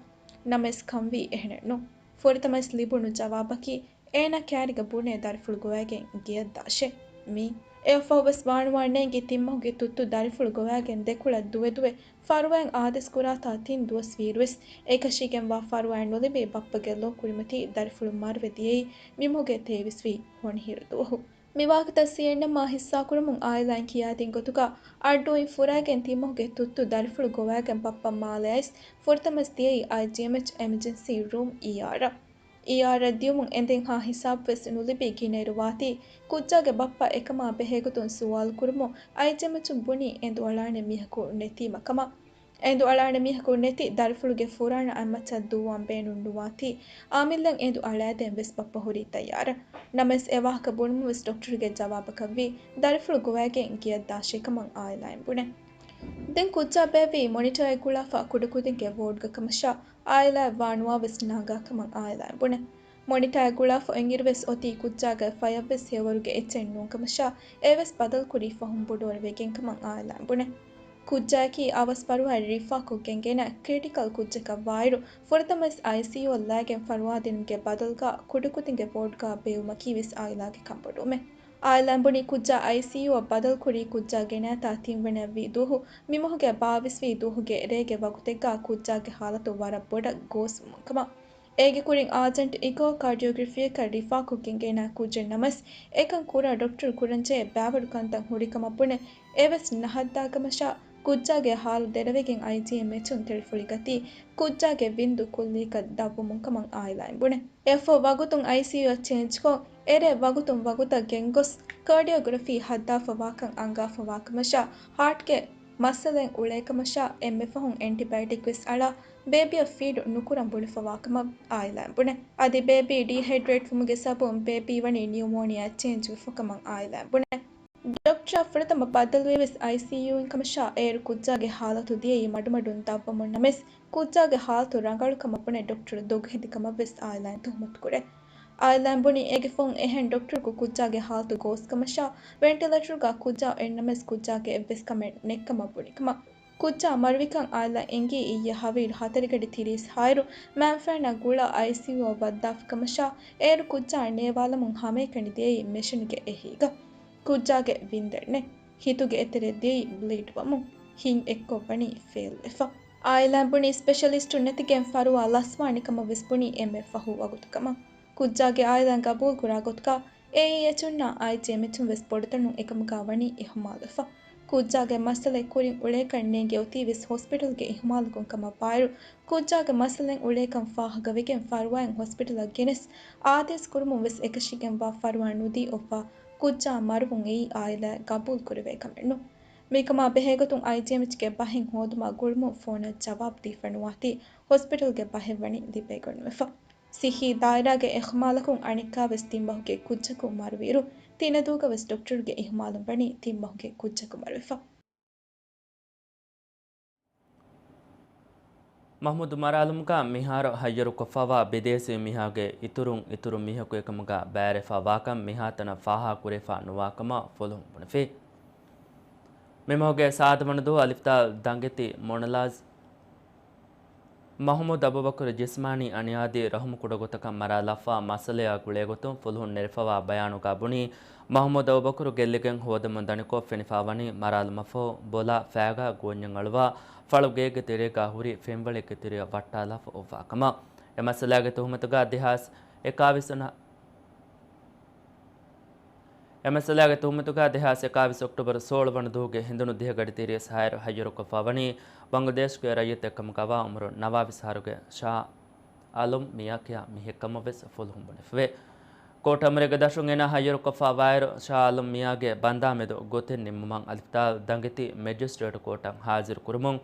ނަމަވެސް ކަންވީ އެހެނެއް ނޫން. ފުރަތަމަވެސް ލިބުނު ޖަވާބަކީ، އޭނާ ކައިރިގަ ބުނޭ ދަރިފުޅު ގޮވައިގެން ގެޔަށް ދާށޭ. މީ އެއަށްފަހުވެސް ވާނުވާ ނޭނގި ތިންމަހުގެ ތުއްތު ދަރިފުޅު ގޮވައިގެން ދެކޮޅަށް ދުވެދުވެ ފަރުވާއިން އާދޭސް ކުރާތާ ތިން ދުވަސް ވީއިރުވެސް، އެކަށީގެންވާ ފަރުވާއެއް ނުލިބި ބައްޕަގެ ލޯ ކުރިމަތީ ދަރިފުޅު މަރުވެ ދިޔައީ މިމަހުގެ ތޭވީސް ވީ ހޮނިހިރު ދުވަހު. މި ވާހަކަތައް ސީއެންއެމްއާ ހިއްސާކުރަމުން އާއިލާއިން ކިޔާދިން ގޮތުގަ، އައްޑޫއިން ފުރައިގެން ތިންމަހުގެ ތުއްތު ދަރިފުޅު ގޮވައިގެން ބައްޕަ މާލެ އައިސް ފުރަތަމަވެސް ދިޔައީ އައިޖީއެމްއެޗް އެމަޖެންސީ ރޫމް އީއާރަށް. އީއާރަށް ދިޔުމުން އެނދެންހާ ހިސާބުވެސް ނުލިބި ގިނައިރު ވާތީ، ކުއްޖާގެ ބައްޕަ އެކަމާ ބެހޭގޮތުން ސުވާލު ކުރުމުން އައިޖެމެޗުން ބުނީ އެނދުއަޅާނެ މީހަކު ނެތީމަ ކަމަށް. އެނދުއަޅާނެ މީހަކު ނެތި ދަރިފުޅުގެ ފުރާނަ އަތްމައްޗަށް ދޫވާން ބޭނުން ނުވާތީ، އާމިއްލައަށް އެނދު އަޅައިދޭން ވެސް ބައްޕަ ހުރީ ތައްޔާރަށް. ނަމަވެސް އެ ވާހަކަ ބުނުމުން ވެސް ޑޮކްޓަރުގެ ޖަވާބަކަށްވީ، ދަރިފުޅު ގޮވައިގެން ގެޔަށް ދާށޭ ކަމަށް އާއިލާއިން ބުނެ. ދެން ކުއްޖާ ބޭއްވީ މޮނިޓާއެއް ގުޅާފަ ކުޑަކުދިންގެ ވޯޑްގަ ކަމަށާ، އާއިލާއެއް ވާނުވާވެސް ނަގާ ކަމަށް އާއިލާއިން ބުނެ. މޮނިޓާއެއް ގުޅާފަ އޮތްއިރުވެސް އޮތީ ކުއްޖާގެ ފަޔަށްވެސް ހެޔޮވަރުގެ އެއްޗެއް ނޫން ކަމަށާ، އެވެސް ބަދަލުކުރީ ފަހުން ބޮޑުވަރު ވެގެން ކަމަށް އާއިލާއިން ބުނެ. ކުއްޖާއަކީ އަވަސް ފަރުވާއެއް ރިފާކޮށް ގެންގެން ކްރިޓިކަލް ކުއްޖަކަށް ވާއިރު، ފުރަތަމަވެސް އައިސީޔޫއަށް ލައިގެން ފަރުވާ ދިނުމުގެ ބަދަލުގަ ކުޑަކުދިންގެ ވޯޑްގަ ބޭއްވުމަކީ ވެސް އާއިލާގެ ކަންބޮޑުވުމެއް. އާއިލާއިން ބުނީ ކުއްޖާ އައިސީޔޫއަށް ބަދަލުކުރީ ކުއްޖާ ގެނައިތާ ތިންވަނަ ވީ ދުވަހު މި މަހުގެ ބާވީސް ވީ ދުވަހުގެ ރޭގެ ވަގުތެއްގަ ކުއްޖާގެ ހާލަތު ވަރަށް ބޮޑަށް ގޯސްވުމުން ކަމަށް. އޭގެ ކުރިން އާޖެންޓް އިކޯކާޑިއޯގްރަފީއަކަށް ރިފާކޮށްގެން ގެނައި ކުއްޖެއް ނަމަވެސް، އެކަން ކުރާ ޑޮކްޓަރު ކުރަންޖެހޭ ބައިވަރު ކަންތައް ހުރި ކަމަށް ބުނެ، އެވެސް ނަހައްދާ ކަމަށާ، ކުއްޖާގެ ހާލު ދެރަވެގެން އައިޖެ މެޗުން ތެޅިފުޅި ގަތީ، ކުއްޖާގެ ވިންދު ކުއްލިއަކަށް ދަށްވުމުން ކަމަށް އާއިލާއިން ބުނެ. އެއަށްފަހު ވަގުތުން އައިސީޔޫއަށް ޗޭންޖްކޮށް، އެރޭ ވަގުތުން ވަގުތަށް ގެންގޮސް، ކާޑިއޯގްރަފީ ހައްދާފަވާކަން އަންގާފަވާކަމަށާ، ހާޓްގެ މައްސަލައެއް އުޅޭކަމަށާ، އެންމެ ފަހުން އެންޓިބަޔޮޓިކް ވެސް އަޅާ، ބޭބީއަށް ފީޑު ނުކުރަން ބުނެފަވާކަމަށް އާއިލާއިން ބުނެ. އަދި ބޭބީ ޑީހައިޑްރޭޓްވުމުގެ ސަބަބުން ބޭބީ ވަނީ ނިއުމޯނިއާ ޗޭންޖް ވެފަކަމަށް އާއިލާއިން ބުނެ. ޑޮކްޓަރ ފުރަތަމަ ބައްދަލުވީވެސް އައިސީޔޫއިން ކަމަށާ، އޭރު ކުއްޖާގެ ހާލަތު ދިޔައީ މަޑުމަޑުން ދަށްވަމުން ނަމަވެސް، ކުއްޖާގެ ހާލަތު ރަނގަޅު ކަމަށް ބުނެ ޑޮކްޓަރު ދޮގުހެދި ކަމަށްވެސް އާއިލާއިން ތުހުމަތު ކުރޭ. އާއިލާއިން ބުނީ، އޭގެ ފަހުން އެހެން ޑޮކްޓަރަކު ކުއްޖާގެ ހާލަތު ގޯސް ކަމަށާ، ވެންޓިލޭޓަރުގަ ކުއްޖާ އޮތް ނަމަވެސް ކުއްޖާގެ އެއްވެސް ކަމެއް ނެތްކަމަށް ބުނި ކަމަށް. ކުއްޖާ މަރުވިކަން އާއިލާ އެނގީ އިއްޔެ ހަވީރު ހަތަރުގަޑި ތިރީސް ހާއިރު މައިންފޭނާ ގުޅާ އައިސީޔޫއަށް ވައްދާފި ކަމަށާ، އޭރު ކުއްޖާ ނޭވާލަމުން ހަމައެކަނި ދިޔައީ މެޝިންގެ އެހީގަ. ކުއްޖާގެ ވިންދެއް ނެތް. ހިތުގެ އެތެރެ ދިޔައީ ބްލީޑް ވަމުން. ހިތް އެއްކޮށް ވަނީ ފެއިލް ވެފަ. އާއިލާއިން ބުނީ ސްޕެޝަލިސްޓު ނެތިގެން ފަރުވާ ލަސްވާނެ ކަމަށް ވެސް ބުނީ އެންމެ ފަހު ވަގުތު ކަމަށް. ކުއްޖާގެ އާއިލާއިން ގަބޫލު ކުރާ ގޮތުގަ، އޭއީއެޗުންނާ އައިޖޭއެމްއެޗުން ވެސް ބޮޑުތަނުން އެކަމުގަ ވަނީ އިހުމާލުވެފަ. ކުއްޖާގެ މައްސަލައެއް ކުރިން އުޅޭކަން ނޭނގެ އޮތީ ވެސް ހޮސްޕިޓަލްގެ އިހުމާލަކުން ކަމަށް ވާއިރު، ކުއްޖާގެ މައްސަލައެއް އުޅޭކަން ފާހަގަވެގެން ފަރުވާއިން ހޮސްޕިޓަލަށް ގެނެސް، އާދޭސް ކުރުމުން ވެސް އެކަށީގެންވާ ފަރުވާ ނުދީ އޮއްވާ ކުއްޖާ މަރުވުން އެއީ އާއިލާއަށް ގަބޫލު ކުރެވޭ ކަމެއް ނޫން. މިކަމާ ބެހޭގޮތުން އައިޖޭއެމްއެޗްގެ ބަހެއް ހޯދުމަށް ގުޅުމުން ފޯނަށް ޖަވާބު ދީފަ ނުވާތީ، ހޮސްޕިޓަލްގެ ބަހެއް ވަނީ ލިބޭގޮތް ނުވެފަ. ސިއްހީ ދާއިރާގެ އިހުމާލަކުން އަނެއްކާވެސް ތިން މަހުގެ ކުއްޖަކު މަރުވިއިރު، ތިނަދޫގަވެސް ޑޮކްޓަރުގެ އިހުމާލުން ވަނީ ތިން މަހުގެ ކުއްޖަކު މަރުވެފަ. މަހްމޫދު މަރާލުމުގަ މިހާރު ހައްޔަރުކޮށްފަވާ ބިދޭސީ މީހާގެ އިތުރުން އިތުރު މީހަކު އެކަމުގަ ބައިވެރިވެފަ ވާކަން މިހާތަނަށް ފާހަގަކުރެވިފަ ނުވާކަމަށް ފުލުހުން ބުނެފި. މިމަހުގެ ސާދަވަނަދޫ އަލިފްދާލް ދަނގެތި މޮނަލާޒް މަހުމޫދު އަބޫބަކުރު ޖިސްމާނީ އަނިޔާދީ ރަހުމު ކުޑަގޮތަކަށް މަރާލާފަ މައްސަލަޔާ ގުޅޭގޮތުން ފުލުހުން ނެރެފަވާ ބަޔާނުގަ ބުނީ، މަހުމޫދު އަބޫބަކުރު ގެއްލިގެން ހޯދަމުން ދަނިކޮށް ފެނިފަ ވަނީ މަރާލުމަށްފަހު ބޮލާ ފައިގަ ގޯންޏަށް އަޅުވާ ފަޅު ގޭގެ ތެރޭގަ ހުރި ފެންވަޅެއްގެ ތެރެއަށް ވައްޓާލާފަ އޮއްވާ ކަމަށް. އެ މައްސަލާގެ ތުހުމަތުގަ ދެހާސް އެކާވީސް އަން އެ މައްސަލާގެ ތުހުމަތުގަ ދެހާސް އެކާވީސް އޮކްޓޯބަރު ސޯޅަ ވަނަ ދުވަހުގެ ހިނދުނު ދިހަ ގަޑި ތިރީސް ހާއިރު ހައްޔަރުކޮށްފަ ވަނީ ބަނގްލަދޭޝްގެ ރައްޔިތެއް ކަމުގަވާ އުމުރު ނަވާވީސް އަހަރުގެ ޝާ އާލަމް މިޔާ ކިޔާ މީހެއް ކަމަށް ވެސް ފުލުހުން ބުނެފެވޭ. ކޯޓް އަމުރެއްގެ ދަށުން އޭނާ ހައްޔަރުކޮށްފަ ވާއިރު، ޝާ އާލަމް މިޔާގެ ބަންދާ މެދު ގޮތެއް ނިންމުމަށް އަލިފްދާލް ދަނގެތި މެޖިސްޓްރޭޓު ކޯޓަށް ހާޒިރު ކުރުމުން،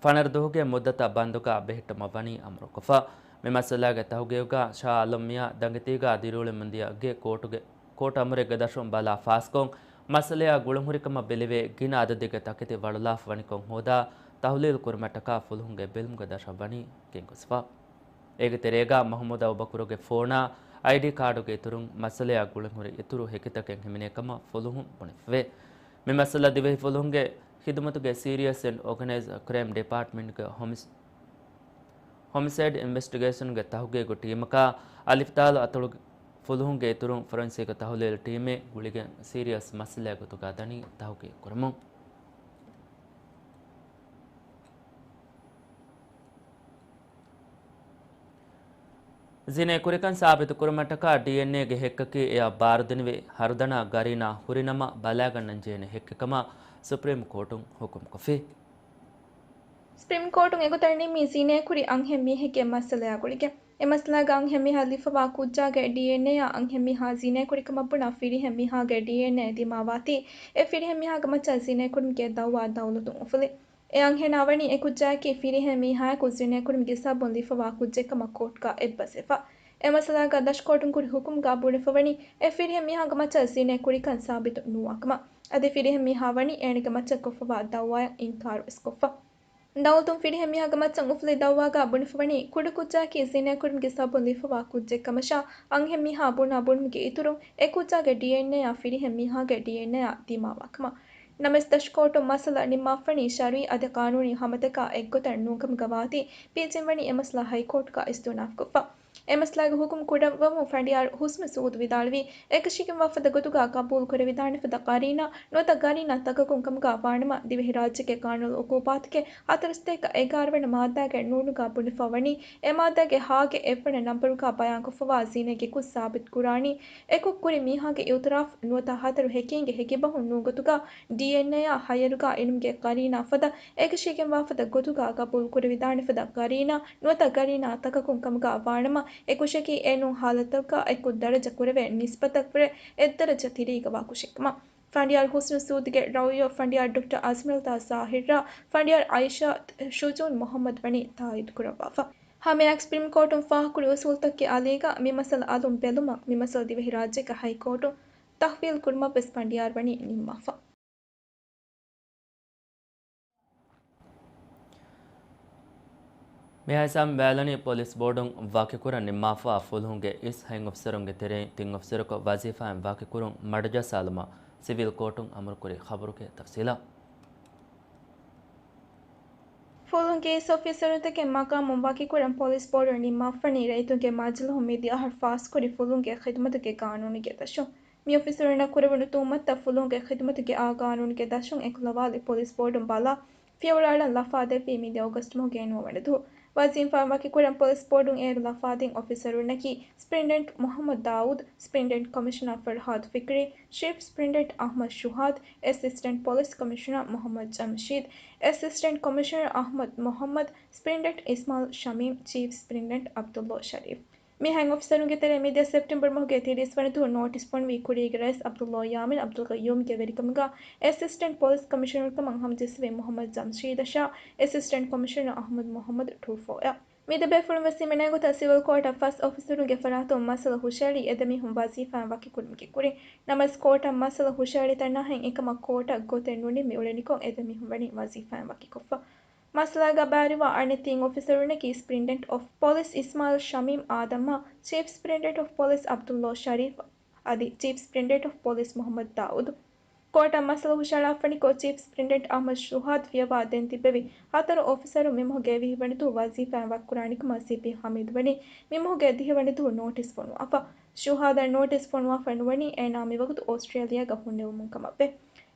ފަނަރަ ދުވަހުގެ މުއްދަތަށް ބަންދުގަ ބެހެއްޓުމަށް ވަނީ އަމުރުކޮށްފަ. މި މައްސަލާގެ ތަހުގީގުގަ ޝާ އާލަމް މިޔާ ދަނގެތީގަ ދިރިއުޅެމުންދިޔަ ގެ ކޯޓުގެ، ކޯޓް އަމުރެއްގެ ދަށުން ބަލާ ފާސްކޮށް، މައްސަލަޔާ ގުޅުންހުރިކަމަށް ބެލެވޭ ގިނަ އަދަދެއްގެ ތަކެތި ވަޅުލާފަ ވަނިކޮށް ހޯދާ ތަހުލީލު ކުރުމަށްޓަކާ ފުލުހުންގެ ބެލުމުގެ ދަށަށް ވަނީ ގެންގޮސްފަ. އޭގެ ތެރޭގަ މަހުމޫދު އަބޫބަކުރުގެ ފޯނާ އައިޑީ ކާޑުގެ އިތުރުން މައްސަލަޔާ ގުޅުންހުރި އިތުރު ހެކިތަކެއް ހިމެނޭ ކަމަށް ފުލުހުން ބުނެފެވޭ. މި މައްސަލަ ދިވެހި ފުލުހުންގެ ޚިދުމަތުގެ ސީރިއަސް އެންޑް އޯގަނައިޒް ކްރައިމް ޑިޕާޓްމަންޓްގެ ހޮމިސް-، ހޮމިސައިޑް އިންވެސްޓިގޭޝަންގެ ތަހުގީގު ޓީމަކާ އަލިފްދާލު އަތޮޅުގެ ފުލުހުންގެ އިތުރުން ފޮރެންސިކް ތަހުލީލު ޓީމެއް ގުޅިގެން ސީރިއަސް މައްސަލައެއް ގޮތުގަ ދަނީ ތަހުގީގު ކުރަމުން. ޒިނޭ ކުރިކަން ސާބިތު ކުރުމަށްޓަކާ ޑީއެންއޭގެ ހެއްކަކީ އެއަށް ބާރުދިނިވި ހަރުދަނާ ގަރީނާ ހުރިނަމަ ބަލާގަންނަންޖެހޭނެ ހެއްކެއް ކަމަށް ސުޕްރީމް ކޯޓުން ހުކުމްކޮށްފި. ސްޕްރީމް ކޯޓުން އެގޮތަށް ނިންމީ ޒިނޭ ކުރި އަންހެން މީހެއްގެ މައްސަލަޔާ ގުޅިގެން. އެ މައްސަލާގަ އަންހެން މީހާ ލިޔެފަވާ ކުއްޖާގެ ޑީއެންއޭއާ އަންހެން މީހާ ޒިނޭ ކުރިކަމަށް ބުނާ ފިރިހެން މީހާގެ ޑީއެންއޭ ދިމާވާތީ، އެ ފިރިހެން މީހާގެ މައްޗަށް ޒިނޭ ކުރުމުގެ ދައުވާ ދައުލަތުން އުފުލި. އެ އަންހެނާ ވަނީ އެ ކުއްޖާއަކީ ފިރިހެން މީހާއަކު ޒިނޭ ކުރުމުގެ ސަބަބުން ލިޔެފަވާ ކުއްޖެއް ކަމަށް ކޯޓްގަ އެއްބަސްވެފަ. އެ މައްސަލާގަ ދަށުކޯޓުން ކުރި ހުކުމްގަ ބުނެފަވަނީ، އެ ފިރިހެން މީހާގެ މައްޗަށް ޒިނޭ ކުރިކަން ސާބިތު ނުވާކަމަށް. އަދި ފިރިހެން މީހާ ވަނީ އޭނަގެ މައްޗަށް ކޮށްފަވާ ދައުވާއަށް އިންކާރުވެސް ކޮށްފަ. ދައުލަތުން ފިރިހެން މީހާގެ މައްޗަށް އުފުލި ދައުވާގަ ބުނެފަވަނީ، ކުޑަކުއްޖާއަކީ ޒިނޭ ކުރުމުގެ ސަބަބުން ލިޔެފަވާ ކުއްޖެއް ކަމަށާ، އަންހެން މީހާ ބުނާ ބުނުމުގެ އިތުރުން އެ ކުއްޖާގެ ޑީއެންއޭއާ ފިރިހެން މީހާގެ ޑީއެންއޭއާ ދިމާވާ ކަމަށް. ނަމަވެސް ދަށުކޯޓުން މައްސަލަ ނިންމާފަނީ ޝަރުއީ އަދި ޤާނޫނީ ހަމަތަކާ އެއްގޮތަށް ނޫންކަމުގަ ވާތީ، ޕީޖީން ވަނީ އެ މައްސަލަ ހައިކޯޓްގަ އިސްތިއުނާފްކޮށްފަ. އެ މައްސަލާގެ ހުކުމް ކުޑަވަމުން ފަނޑިޔާރު ހުސްނު ސުއޫދު ވިދާޅުވީ، އެކަށީގެންވާ ފަދަ ގޮތުގަ ޤަބޫލު ކުރެވިދާނެ ފަދަ ޤަރީނާ ނުވަތަ ޤަރީނާ ތަކަކުން ކަމުގަ ވާނަމަ، ދިވެހިރާއްޖޭގެ ޤާނޫނު އުޤޫބާތުގެ ހަތަރުސަތޭކަ އެގާރަ ވަނަ މާއްދާގެ ނޫނުގަ ބުނެފަ ވަނީ، އެ މާއްދާގެ ހާގެ އެއްވަނަ ނަންބަރުގަ ބަޔާންކޮށްފަވާ ޒިނޭގެ ކުށް ސާބިތު ކުރާނީ، އެކުށް ކުރި މީހާގެ އިޢުތިރާފް ނުވަތަ ހަތަރު ހެކީންގެ ހެކިބަހުން ނޫންގޮތުގަ ޑީއެންއޭއާ ހައްޔަރުގަ އިނުމުގެ ޤަރީނާ ފަދަ އެކަށީގެންވާ ފަދަ ގޮތުގަ ޤަބޫލު ކުރެވިދާނެ ފަދަ ޤަރީނާ ނުވަތަ ޤަރީނާ ތަކަކުން ކަމުގަ ވާނަމަ، އެ ކުށަކީ އެނޫން ހާލަތަކަށް އެކު ދަރަޖަ ކުރެވޭ ނިސްބަތަށްވުރެ އެއްދަރަޖަ ތިރީގަ ވާ ކުށެއްކަމަށް. ފަނޑިޔާރު ހުސްނު ސުއޫދުގެ ރައުޔޯ ފަނޑިޔާރު ޑޮކްޓަރ އަޒްމިރަލްތާ ޒާހިރާ، ފަނޑިޔާރު އައިޝާ ޝުޖޫން މުޙައްމަދު ވަނީ ތާއީދު ކުރައްވާފަ. ހަމައެއާއެކު ސުޕްރީމް ކޯޓުން ފާހަގަކުރި އުސޫލުތަކުގެ އަލީގަ މި މައްސަލަ އަލުން ބެލުމަށް މި މައްސަލަ ދިވެހިރާއްޖޭގެ ހައިކޯޓުން ތަޙްވީލު ކުރުމަށް ވެސް ފަނޑިޔާރު ވަނީ ނިންމާފަ. މިހާ ހިސާބުން ބަލާލަނީ ޕޮލިސް ބޯޑުން ވަކިކުރަން ނިންމާފަ ފުލުހުންގެ އިސް ހަތް އޮފިސަރުންގެ ތެރެއިން ތިން އޮފިސަރަކު ވަޒީފާއިން ވަކިކުރުން މަޑުޖައްސާލުމަށް ސިވިލް ކޯޓުން އަމުރުކުރި ޚަބަރުގެ ތަފްސީލާ. ފުލުހުންގެ އިސް އޮފިސަރުންތަކެއް މަގާމުން ވަކިކުރަން ޕޮލިސް ބޯޑުން ނިންމާފަނީ ރައްޔިތުންގެ މަޖިލީހުން މިދިޔަ އަހަރު ފާސްކުރި ފުލުހުންގެ ޚިދުމަތުގެ ގާނޫނުގެ ދަށުން. މި އޮފިސަރުންނަށް ކުރެވުނު ތުހުމަތަށް ފުލުހުންގެ ޚިދުމަތުގެ އާ ގާނޫނުގެ ދަށުން އެކުލަވާލި ޕޮލިސް ބޯޑުން ބަލާ ފިޔަވަޅު އަޅަން ލަފާ ދެއްވީ މިދިޔަ އޮގަސްޓް މަހުގެ ނުވަވަނަ ދުވަހު. ވަޒީފާއިން ވަކިކުރަން ޕޮލިސް ބޯޑުން އޭރު ލަފާދިން އޮފިސަރުންނަކީ، ސްޕްރިންޓެންޑެންޓް މުޙައްމަދު ދާއޫދު، ސްޕްރިންޓެންޑެންޓް ކޮމިޝަނަރ ފަރްހާދު ފިކްރީ، ޗީފް ސްޕްރިންޓެންޑެންޓް އަޙްމަދު ޝުހާދު، އެސިސްޓެންޓް ޕޮލިސް ކޮމިޝަނަރ މުޙައްމަދު ޖަމްޝީދު، އެސިސްޓެންޓް ކޮމިޝަނަރ އަޙްމަދު މުޙައްމަދު، ސްޕްރިންޓެންޑެންޓް އިސްމާޢީލް ޝަމީމް، ޗީފް ސްޕްރިންޓެންޑެންޓް ޢަބްދުﷲ ޝަރީފް. މި ހަތް އޮފިސަރުންގެ ތެރެއިން މިދިޔަ ސެޕްޓެމްބަރު މަހުގެ ތިރީސް ވަނަ ދުވަހު ނޯޓިސް ފޮނުވި ކުރީގެ ރައީސް ޢަބްދުﷲ ޔާމީން ޢަބްދުލްޤައްޔޫމްގެ ވެރިކަމުގަ އެސިސްޓެންޓް ޕޮލިސް ކޮމިޝަނަރު ކަމަށް ހަމަޖެއްސެވި މުޙައްމަދު ޖަމްޝީދަށާ އެސިސްޓެންޓް ކޮމިޝަނަރ އަޙްމަދު މުޙައްމަދު ޓޫފޯއަށް. މި ދެބޭފުޅުން ވެސް ހިމެނޭ ގޮތަށް ސިވިލް ކޯޓަށް ފަސް އޮފިސަރުންގެ ފަރާތުން މައްސަލަ ހުށައެޅީ އެދެމީހުން ވަޒީފާއިން ވަކިކުރުމުގެ ކުރިން. ނަމަވެސް ކޯޓަށް މައްސަލަ ހުށައެޅި ތަންނާހެން އެކަމަށް ކޯޓަށް ގޮތެއް ނުނިންމި އުޅެނިކޮށް އެދެމީހުން ވަނީ ވަޒީފާއިން ވަކިކޮށްފަ. މައްސަލާގަ ބައިވެރިވާ އަނެއް ތިން އޮފިސަރުންނަކީ ސްޕްރިންޓެންޑެންޓް އޮފް ޕޮލިސް އިސްމާޢީލް ޝަމީމް އާދަމްއާ، ޗީފް ސްޕްރިންޓެންޑެންޓް އޮފް ޕޮލިސް ޢަބްދުﷲ ޝަރީފް އަދި ޗީފް ސްޕްރިންޓެންޑެންޓް އޮފް ޕޮލިސް މުޙައްމަދު ދާއޫދު. ކޯޓަށް މައްސަލަ ހުށައަޅާފަނިކޮށް، ޗީފް ސްޕްރިންޓެންޑެންޓް އަޙްމަދު ޝުހާދު ފިޔަވާ ދެން ތިއްބެވި ހަތަރު އޮފިސަރުން މި މަހުގެ ވިހި ވަނަ ދުވަހު ވަޒީފާއިން ވަކިކުރާނެކަމަށް ސީޕީ ޙަމީދު ވަނީ މި މަހުގެ ދިހަ ވަނަ ދުވަހު ނޯޓިސް ފޮނުވާފަ. ޝުހާދަށް ނޯޓިސް ފޮނުވާފަ ނުވަނީ އޭނާ މިވަގުތު އޯސްޓްރޭލިޔާގަ ހުންނެވުމުން ކަމަށްވެ.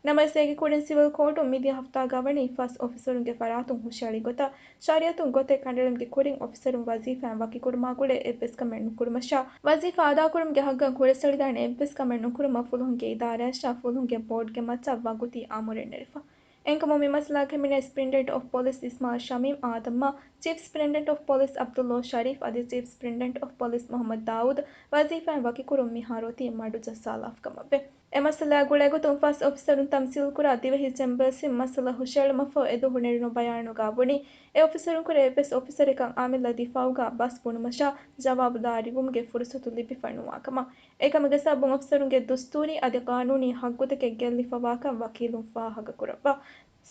ނަމަވެސް އޭގެ ކުރިން ސިވިލް ކޯޓުން މިދިޔަ ހަފްތާގަ ވަނީ ފަސް އޮފިސަރުންގެ ފަރާތުން ހުށައެޅި ގޮތަށް، ޝަރީޢަތުން ގޮތެއް ކަނޑައެޅުމުގެ ކުރިން އޮފިސަރުން ވަޒީފާއިން ވަކިކުރުމާ ގުޅޭ އެއްވެސް ކަމެއް ނުކުރުމަށާ، ވަޒީފާ އަދާކުރުމުގެ ހައްގަށް ހުރަސްއެޅިދާނެ އެއްވެސް ކަމެއް ނުކުރުމަށް ފުލުހުންގެ އިދާރާއަށާ ފުލުހުންގެ ބޯޑްގެ މައްޗަށް ވަގުތީ އަމުރެއް ނެރެފަ. އެހެންކަމުން މި މައްސަލާގަ ހިމެނޭ ސްޕްރިންޓެންޑެންޓް އޮފް ޕޮލިސް އިސްމާޢީލް ޝަމީމް އާދަމްއާ، ޗީފް ސްޕްރިންޓެންޑެންޓް އޮފް ޕޮލިސް ޢަބްދުﷲ ޝަރީފް އަދި ޗީފް ސްޕްރިންޓެންޑެންޓް އޮފް ޕޮލިސް މުޙައްމަދު ދާއޫދު ވަޒީފާއިން ވަކިކުރުން މިހާރު އޮތީ މަޑުޖައްސާލާފަ ކަމަށްވެ. އެ މައްސަލާ ގުޅޭގޮތުން ފަސް އޮފިސަރުން ތަމްސީލްކުރާ ދިވެހި ޗެމްބަރސްއިން މައްސަލަ ހުށައެޅުމަށްފަހު އެދުވަހު ނެރުނު ބަޔާނުގަ ބުނީ، އެ އޮފިސަރުންކުރެ އެއްވެސް އޮފިސަރަކަށް އަމިއްލަ ދިފާޢުގަ ބަސް ބުނުމަށާ ޖަވާބުދާރީވުމުގެ ފުރުސަތު ލިބިފަ ނުވާކަމަށް. އެކަމުގެ ސަބަބުން އޮފިސަރުންގެ ދުސްތޫރީ އަދި ޤާނޫނީ ހައްގުތަކެއް ގެއްލިފަވާކަން ވަކީލުން ފާހަގަކުރައްވާ.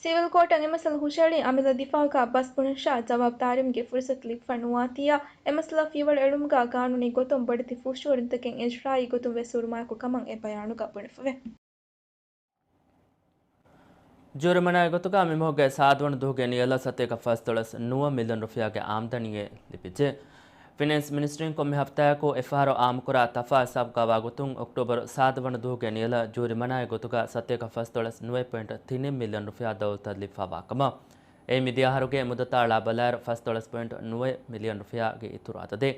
ސިވިލް ކޯޓަށް އެ މައްސަލަ ހުށައެޅީ އަމިއްލަ ދިފާޢުގަ ބަސް ބުނުމަށާ ޖަވާބުދާރީވުމުގެ ފުރުސަތު ލިބިފަ ނުވާތީއާ، އެ މައްސަލަ ފިޔަވަޅު އެޅުމުގަ ގާނޫނީ ގޮތުން ބޮޑެތި ފުށުއޮރިންތަކެއް އިޖްރާއީ ގޮތުން ވެސް ހުރުމާއެކު ކަމަށް އެ ބަޔާނުގަ ބުނެފަވޭ. ޖޫރިމަނާއެއް ގޮތުގަ މި މަހުގެ ސާދަވަނަ ދުވަހުގެ ނިޔަލަށް ސަތޭކަ ފަސްދޮޅަސް ނުވަ މިލިއަން ރުފިޔާގެ އާމްދަނީއެއް ލިބިއްޖެ. ފިނޭންސް މިނިސްޓްރީން ކޮންމެ ހަފްތާއަކު އެއްފަހަރު އާއްމުކުރާ ތަފާ ހިސާބުގަ ވާގޮތުން އޮކްޓޯބަރު ސާދަވަނަ ދުވަހުގެ ނިޔަލަށް ޖޫރިމަނާއެއް ގޮތުގަ ސަތޭކަ ފަސްދޮޅަސް ނުވަ ޕޮއިންޓް ތިނެއް މިލިއަން ރުފިޔާ ދައުލަތަށް ލިބިފަވާ ކަމަށް. އެއީ މިދިޔަ އަހަރުގެ މުއްދަތާ އަޅާ ބަލާއިރު ފަސްދޮޅަސް ޕޮއިންޓް ނުވަ މިލިއަން ރުފިޔާގެ އިތުރު އަދަދެއް.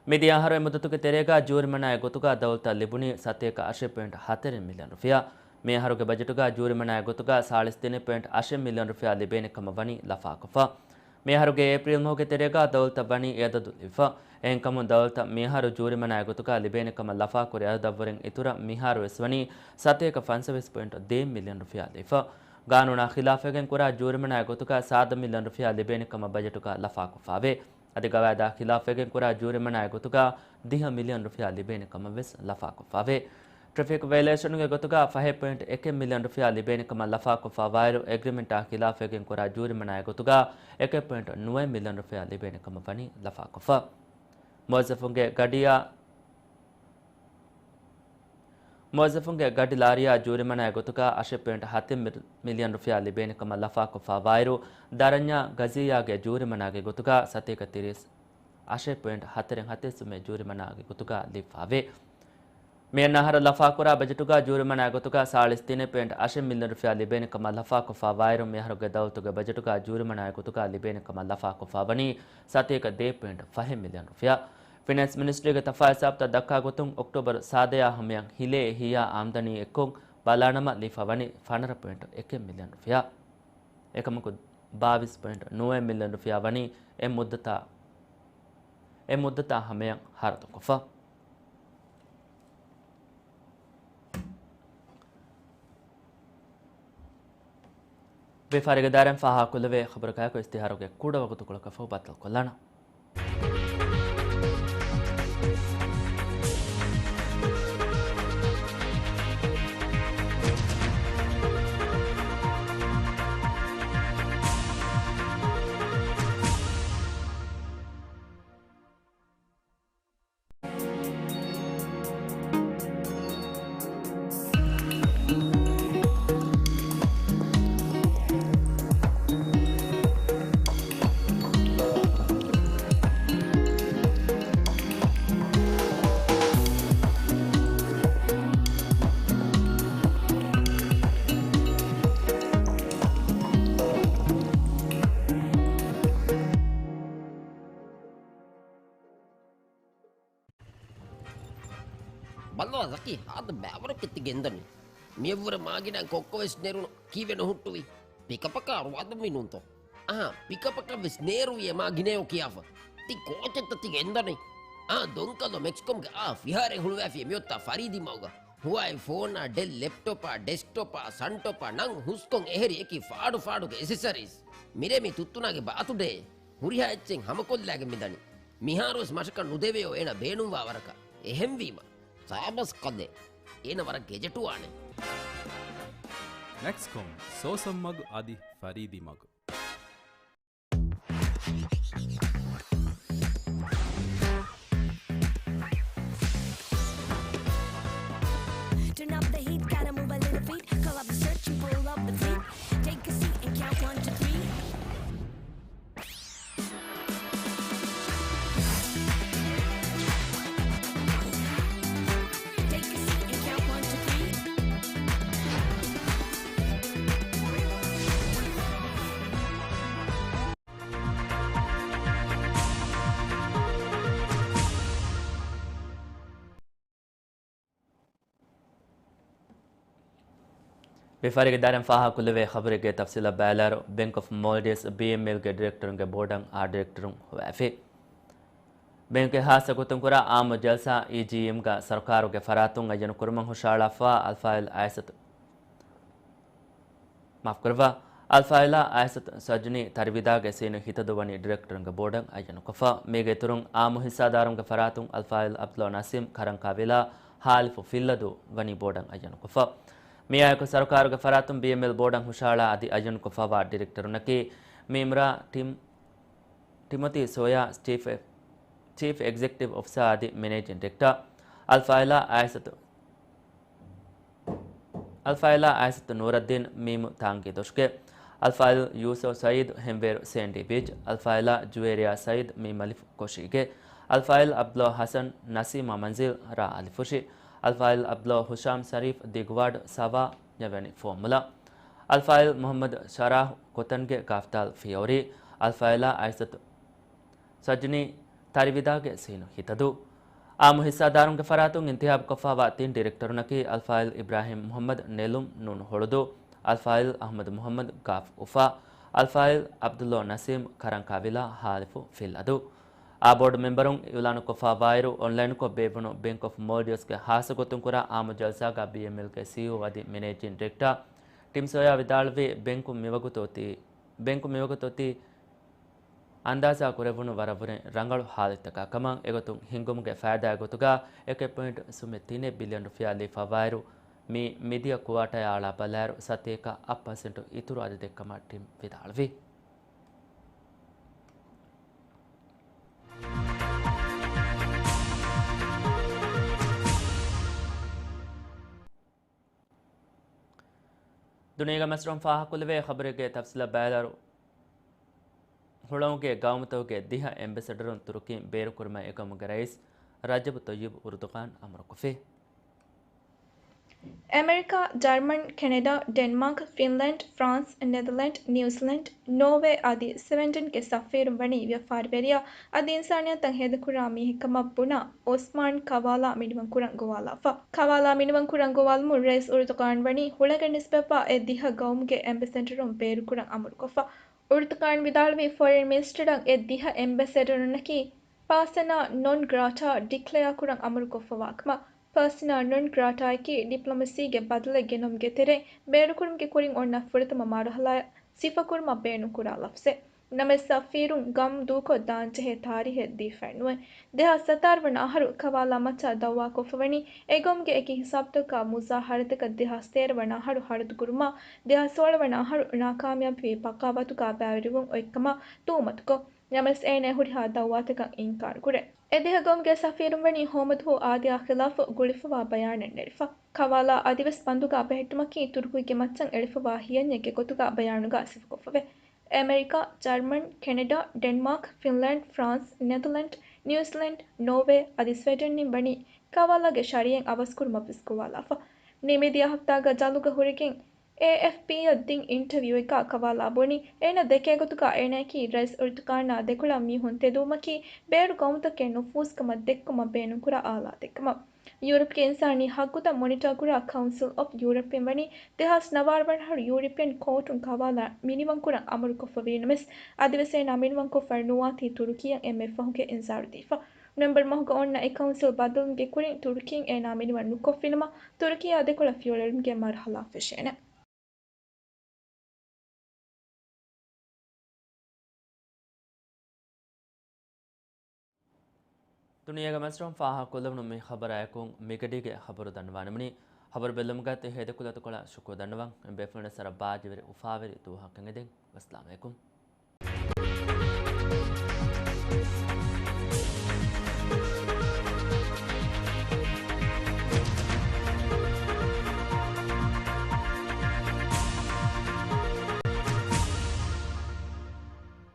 މިދިޔަ އަހަރު އެ މުއްދަތުގެ ތެރޭގަ ޖޫރިމަނާއެއް ގޮތުގަ ދައުލަތަށް ލިބުނީ ސަތޭކަ އަށެއް ޕޮއިންޓް ހަތަރެއް މިލިއަން ރުފިޔާ. މި އަހަރުގެ ބަޖެޓުގަ ޖޫރިމަނާއެއް ގޮތުގަ ސާޅީސް ތިނެއް ޕޮއިންޓް އަށެއް މިލިއަން ރުފިޔާ ލިބޭނެ ކަމަށް ވަނީ ލަފާކޮށްފަ. މި އަހަރުގެ އޭޕްރީލް މަހުގެ ތެރޭގަ ދައުލަތަށް ވަނީ އެ އަދަދު ލިބިފަ. އެހެންކަމުން ދައުލަތަށް މި އަހަރު ޖޫރިމަނާއެއް ގޮތުގަ ލިބޭނެ ކަމަށް ލަފާކުރި އަދަދަށްވުރެން އިތުރަށް މިހާރު ވެސް ވަނީ ސަތޭކަ ފަންސަވީސް ޕޮއިންޓް ދޭއް މިލިއަން ރުފިޔާ ލިބިފަ. ގާނޫނާ ޚިލާފުވެގެން ކުރާ ޖޫރިމަނާއެއް ގޮތުގަ ސާދަ މިލިއަން ރުފިޔާ ލިބޭނެ ކަމަށް ބަޖެޓުގަ ލަފާކޮށްފަވޭ. އަދި ގަވާއިދާ ޚިލާފުވެގެން ކުރާ ޖޫރިމަނާއެއް ގޮތުގަ ދިހަ މިލިއަން ރުފިޔާ ލިބޭނެ ކަމަށް ވެސް ލަފާކޮށްފަވޭ. ޓްރެފިކް ވަޔަލޭޝަނުގެ ގޮތުގަ ފަހެއް ޕޮއިންޓް އެކެއް މިލިއަން ރުފިޔާ ލިބޭނެ ކަމަށް ލަފާކޮށްފަވާއިރު، އެގްރިމެންޓާ ޚިލާފުވެގެން ކުރާ ޖޫރިމަނާއެއް ގޮތުގަ އެކެއް ޕޮއިންޓް ނުވަ މިލިއަން ރުފިޔާ ލިބޭނެ ކަމަށް ވަނީ ލަފާކޮށްފަ. މުވައްޒަފުންގެ ގަޑިއާ، މުވައްޒަފުންގެ ގަޑި ލާރިއާ ޖޫރިމަނާއެއް ގޮތުގަ އަށެއް ޕޮއިންޓް ހަތެއް މި-، މިލިއަން ރުފިޔާ ލިބޭނެ ކަމަށް ލަފާކޮށްފަވާއިރު، ދަރަންޏާ ގަޒިއްޔާގެ ޖޫރިމަނާގެ ގޮތުގަ ސަތޭކަ ތިރީސް، އަށެއް ޕޮއިންޓް ހަތަރެއް ހަތެއް ސުމެއް ޖޫރިމަނާގެ ގޮތުގަ ލިބިފަވޭ. މިއަންނަ އަހަރަށް ލަފާކުރާ ބަޖެޓުގަ ޖޫރިމަނާ ގޮތުގަ ސާޅީސް ތިނެއް ޕޮއިންޓް އަށެއް މިލިއަން ރުފިޔާ ލިބޭނެ ކަމަށް ލަފާކޮށްފަވާއިރު، މިއަހަރުގެ ދައުލަތުގެ ބަޖެޓުގަ ޖޫރިމަނާގެ ގޮތުގަ ލިބޭނެ ކަމަށް ލަފާކޮށްފަވަނީ ސަތޭކަ ދޭއް ޕޮއިންޓް ފަހެއް މިލިއަން ރުފިޔާ. ފިނޭންސް މިނިސްޓްރީގެ ތަފާ ހިސާބުތައް ދައްކާ ގޮތުން، އޮކްޓޯބަރު ސާދަޔާ ހަމަޔަށް ހިލޭ އެހީއާ އާމްދަނީ އެއްކޮށް ބަލާނަމަ، ލިބިފަވަނީ ފަނަރަ ޕޮއިންޓް އެކެއް މިލިއަން ރުފިޔާ. އެކަމަކު، ބާވީސް ޕޮއިންޓް ނުވައެއް މިލިއަން ރުފިޔާ ވަނީ އެ މުއްދަތާ، އެ މުއްދަތާ ހަމަޔަށް ހަރަދުކޮށްފަ. ވިޔަފާރިގެ ދާއިރާއިން ފާހަގަކުރެވޭ ޚަބަރުގައި އިސްތިހާރުގެ ކުޑަ ވަގުތުކޮޅަކަށްފަހު ބައްދަލުކޮށްލާނަން. ބައްލަވާ ޒަކީ، ހާދަ ބައިވަރަކަށް ތި ގެންދަނީ. މިއަށްވުރެ މާގިނަ ކޮއްކޮވެސް ނެރުނު ކީއްވެ ނުހުއްޓުވީ؟ ޕިކަޕަކާ ރުވާދަންވީ ނޫންތޯ؟ އާ، ޕިކަޕަކަށް ވެސް ނޭރުވި އެ މާގިނަޔޯ ކިޔާފަ. ތި ކޯޗެއްތަ ތި ގެންދަނީ؟ އާ، ދޮންކަލޯ މެކްސްކޮމްގެ އާ ފިހާރައެއް ހުޅުވައިފި މިއޮތާ ފަރީދީ މަގުގަ. ހުވާއި ފޯނާ، ޑެލް ލެޕްޓޮޕާ، ޑެސްކްޓޮޕާ، ސަންޓޮޕާ، ނަން ހުސްކޮން އެހެރި އެކި ފާޑު ފާޑުގެ އެސެސަރީސް. މިރޭ މި ތުއްތުނާގެ ބާތުޑޭ. ހުރިހާ އެއްޗެއް ހަމަކޮށްލާގެން މިދަނީ. މިހާރުވެސް މަށަކަށް ނުދެވެޔޯ އޭނަ ބޭނުންވާ ވަރަކަށް. އެހެންވީމަ، ސާބަސް ކަލޭ. އޭނަ ވަރަށް ގެޖެޓުވާނެ. މެކްސްކޮމް، ސޯސަން މަގު އަދި ފަރީދީ މަގު. Turn up the heat, gotta move a little feet. Call up the search and pull up the fleet. Take a seat and count one, two, three. Take a seat and count one, two, three. ވިޔަފާރިގެ ދާއިރާއިން ފާހަގަކުރެވޭ ޚަބަރެއްގެ ތަފްސީލަށް ބައިލާއިރު، ބެންކް އޮފް މޯލްޑިވްސް، ބީއެމްއެލްގެ ޑިރެކްޓަރުންގެ ބޯޑަށް އާ ޑިރެކްޓަރުން ހޮވާފި. ބެންކެއް ހާއްސަ ގޮތުން ކުރާ އާއްމު ޖަލްސާ އީޖީއެމްގަ ސަރުކާރުގެ ފަރާތުން އައްޔަނު ކުރުމަށް ހުށަހަޅާފަ އަލްފާޟިލް އައިސަތު، މާފުކުރައްވާ، އަލްފާޟިލާ އައިސަތު ސަޖްނީ ތަރިވިދާގެ ސީނިއަރ ހިތަދޫ ވަނީ ޑިރެކްޓަރުންގެ ބޯޑަށް އައްޔަނުކޮށްފަ. މީގެ އިތުރުން އާއްމު ހިއްސާދާރުންގެ ފަރާތުން އަލްފާޟިލް އަބްދުﷲ ނަސީމް ކަރަންކާވިލާ ހާލިފު ފިއްލަދޫ ވަނީ ބޯޑަށް އައްޔަނުކޮށްފަ. މިއާއެކު ސަރުކާރުގެ ފަރާތުން ބީއެމްއެލް ބޯޑަށް ހުށަހަޅާ އަދި އައްޔަނުކޮށްފަވާ ޑިރެކްޓަރުންނަކީ މީމްރާ ޓިމް ޓިމޮތީ ސޯޔާ، ޗީފް އެ-، ޗީފް އެގްޒެކެޓިވް އޮފިސާ އަދި މެނޭޖިން ޑިރެކްޓަރ. އަލްފާޟިލާ އައިސަތު، އަލްފާޟިލާ އައިސަތު ނޫރައްދީން، މީމު ތާނގީ ދޮށުގެ. އަލްފާޟިލް ޔޫސުފް ސައީދު، ހެންވޭރު ސޭންޑީ ބީޗް. އަލްފާޟިލާ ޖުވޭރިޔާ ސައީދު، މީމަލިފު ކޮށީގެ. އަލްފާޟިލް އަބްދުﷲ ޙަސަން، ނަސީމާ މަންޒިލް، ރ އަލިފުށި. އަލްފާޟިލް އަބްދުﷲ ޙުޝާމް ޝަރީފް، ދިގުވާޑް، ސަވާ، ނަވަނި ފޯމުލާ. އަލްފާޟިލް މުޙައްމަދު ޝަރާޙް، ކޮތަންގެ ގާފްތާލް ފިޔަވަރީ. އަލްފާޟިލާ އައިސަތު ސަޖްނީ ތަރިވިދާގެ ސީނިއަރ ހިތަދޫ. އާއްމު ހިއްސާދާރުންގެ ފަރާތުން އިންތިހާބުކޮށްފަވާ ތިން ޑިރެކްޓަރުންނަކީ އަލްފާޟިލް އިބްރާހިމް މުޙައްމަދު ނެލުމް ނޫން ހޮޅުދޫ، އަލްފާޟިލް އަޙްމަދު މުޙައްމަދު ގާފް އުފާ، އަލްފާޟިލް އަބްދުﷲ ނަސީމް ކަރަންކާވިލާ ހާލިފު ފިއްލަދޫ. އާ ބޯޑު މެމްބަރުން އިޢުލާނުކޮށްފަވާއިރު، އޮންލައިންކޮށް ބޭއްވުނު ބެންކް އޮފް މޯލްޑިވްސްގެ ހާއްސަ ގޮތުން ކުރާ އާއްމު ޖަލްސާގަ ބީއެމްއެލްގެ ސީއީއޯ އަދި މެނޭޖިން ޑިރެކްޓަރ ޓިމް ސޯޔާ ވިދާޅުވީ، ބެންކު މިވަގުތު އޮތީ، ބެންކު މިވަގުތު އޮތީ އަންދާޒާ ކުރެވުނު ވަރަށްވުރެ ރަނގަޅު ހާލަތްތަކާ ކަމަށް އެގޮތުން ހިންގުމުގެ ފައިދާގެ ގޮތުގަ އެކެއް ޕޮއިންޓް ސުމެއް ތިނެއް ބިލިއަން ރުފިޔާ ލިބިފަވާއިރު، މި މިދިޔަ ކުއާޓަރާ އަޅާ ބަލާއިރު ސަތޭކަ އަށް ޕަސެންޓު އިތުރު އަދަދެއްކަމަށް ޓިމް ވިދާޅުވި. ދުނިޔޭގެ މަސްރުން ފާހަގަކުރެވޭ ޚަބަރެއްގެ ތަފްސީލަށް ބައިލާއިރު، ހުޅަނގުގެ ގައުމުތަކުގެ ދިހަ އެމްބެސެޑަރުން ތުރުކީން ބޭރުކުރުމަށް އެގައުމުގެ ރައީސް ރަޖަބު ޠައްޔިބު އުރުދުގާން އަމުރުކޮށްފި. އެމެރިކާ، ޖަރްމަން، ކެނެޑާ، ޑެންމާކް، ފިންލަންޑް، ފްރާންސް، ނެދަލެންޑް، ނިއުޒިލެންޑް، ނޯވޭ އަދި ސްވެޑެންގެ ސަފީރުން ވަނީ ވިޔަފާރިވެރިޔާ އަދި އިންސާނިއްޔަތަށް ހޭދަކުރާ މީހެއްކަމަށް ބުނާ އޮސްމާން ކަވާލާ މިނިވަންކުރަން ގޮވާލާފަ. ކަވާލާ މިނިވަންކުރަން ގޮވާލުމުން ރައީސް އުރުދުގާން ވަނީ ހުޅަނގަށް ނިސްބަތްވާ އެ ދިހަ ގައުމުގެ އެމްބެސެޑަރުން ބޭރުކުރަން އަމުރުކޮށްފަ. އުރުދުގާން ވިދާޅުވީ ފޮރިން މިނިސްޓަރަށް އެ ދިހަ އެމްބެސެޑަރުންނަކީ ޕާސަނާ ނޮން ގްރާޓާ ޑިކްލެއާ ކުރަން އަމުރުކޮށްފަވާ ކަމަށް. ޕާސަނާ ނޮން ގްރާޓާއަކީ ޑިޕްލޮމަސީގެ ބަދަލެއް ގެނުމުގެ ތެރެއިން ބޭރުކުރުމުގެ ކުރިން އޮންނަ ފުރަތަމަ މަރުހަލާއަށް ސިފަކުރުމަށް ބޭނުންކުރާ ލަފްޒެއް. ނަމަވެސް ސަފީރުން ގަމް ދޫކޮށް ދާންޖެހޭ ތާރީހެއް ދީފައެއް ނުވޭ. ދެހާސް ސަތާރަ ވަނަ އަހަރު ކަވާލާ މައްޗަށް ދައުވާކޮށްފަވަނީ އެގައުމުގެ އެކި ހިސާބުތަކަށް މުޒާހަރަތަކަށް ދެހާސް ތޭރަ ވަނަ އަހަރު ހަރަދުކުރުމާ، ދެހާސް ސޯޅަ ވަނަ އަހަރު ނާކާމިޔާބުވި ބަޣާވަތުގަ ބައިވެރިވުން އޮތްކަމަށް ތުހުމަތުކޮށް. ނަމަވެސް އޭނާ ހުރިހާ ދައުވާތަކަށް އިންކާރުކުރޭ. އެ ދިހަ ގައުމުގެ ސަފީރުން ވަނީ ހޯމަދުހޫ އާދަޔާ ޚިލާފު ގުޅިފަވާ ބަޔާނެއް ނެރެފަ. ކަވާލާ އަދިވެސް ބަންދުގަ ބެހެއްޓުމަކީ ތުރުކީގެ މައްޗަށް އެޅިފަވާ ހިޔަންޏެއްގެ ގޮތުގަ ބަޔާނުގަ ސިފަކޮށްފަވޭ. އެމެރިކާ، ޖަރްމަން، ކެނެޑާ، ޑެންމާކް، ފިންލަންޑް، ފްރާންސް، ނެދަލެންޑް، ނިއުޒިލެންޑް، ނޯވޭ އަދި ސްވެޑެންއިން ވަނީ ކަވާލާގެ ޝަރީއަތް އަވަސްކުރުމަށް ވެސް ގޮވާލާފަ. ނިމިދިޔަ ހަފްތާގަ ޖަލުގަ ހުރެގެން އޭއެފްޕީއަށް ދިން އިންޓަވިއުއެއްގަ ކަވާލާ ބުނީ، އޭނަ ދެކޭ ގޮތުގަ އޭނައަކީ ރައީސް އުރުދުގާނާ ދެކޮޅަށް މީހުން ތެދުވުމަކީ ބޭރު ގައުމުތަކެއް ނުފޫޒުކަމަށް ދެއްކުމަށް ބޭނުންކުރާ އާލާތެއްކަމަށް. ޔޫރަޕްގެ އިންސާނީ ހައްގުތައް މޮނިޓާ ކުރާ ކައުންސިލް އޮފް ޔޫރަޕްއިން ވަނީ ދެހާސް ނަވާރަ ވަނަ އަހަރު ޔޫރަޕިއަން ކޯޓުން ކަވާލާ މިނިވަންކުރަން އަމުރުކޮށްފަވީ ނަމަވެސް، އަދިވެސް އޭނާ މިނިވަންކޮށްފައެއް ނުވާތީ ތުރުކީއަށް އެންމެ ފަހުގެ އިންޒާރު ދީފަ. ނޮވެމްބަރު މަހުގަ އޮންނަ އެ ކައުންސިލް ބަދަލުވުމުގެ ކުރިން ތުރުކީން އޭނާ މިނިވަން ނުކޮށްފިނަމަ، ތުރުކީއާ ދެކޮޅަށް ފިޔަވަޅުއެޅުމުގެ މަރުހަލާ ފެށޭނެ. ދުނިޔޭގެ މަސްރަހުން ފާހަގަކޮށްލެވުނު މި ޚަބަރާއެކު މިގަޑީގެ ޚަބަރު ދަންނަވާނަމުނީ، ޚަބަރު ބެލުމުގައި ތި ހޭދަކުލަތަކޮޅަށް ޝުކުރު ދަންނަވަން. ބޭފުޅުންނަށް ސަރަ ބާއްޖަވެރި އުފާވެރި ދުވަހަކަށް އެދެން. ވައްސަލާމް އަލައިކުމް.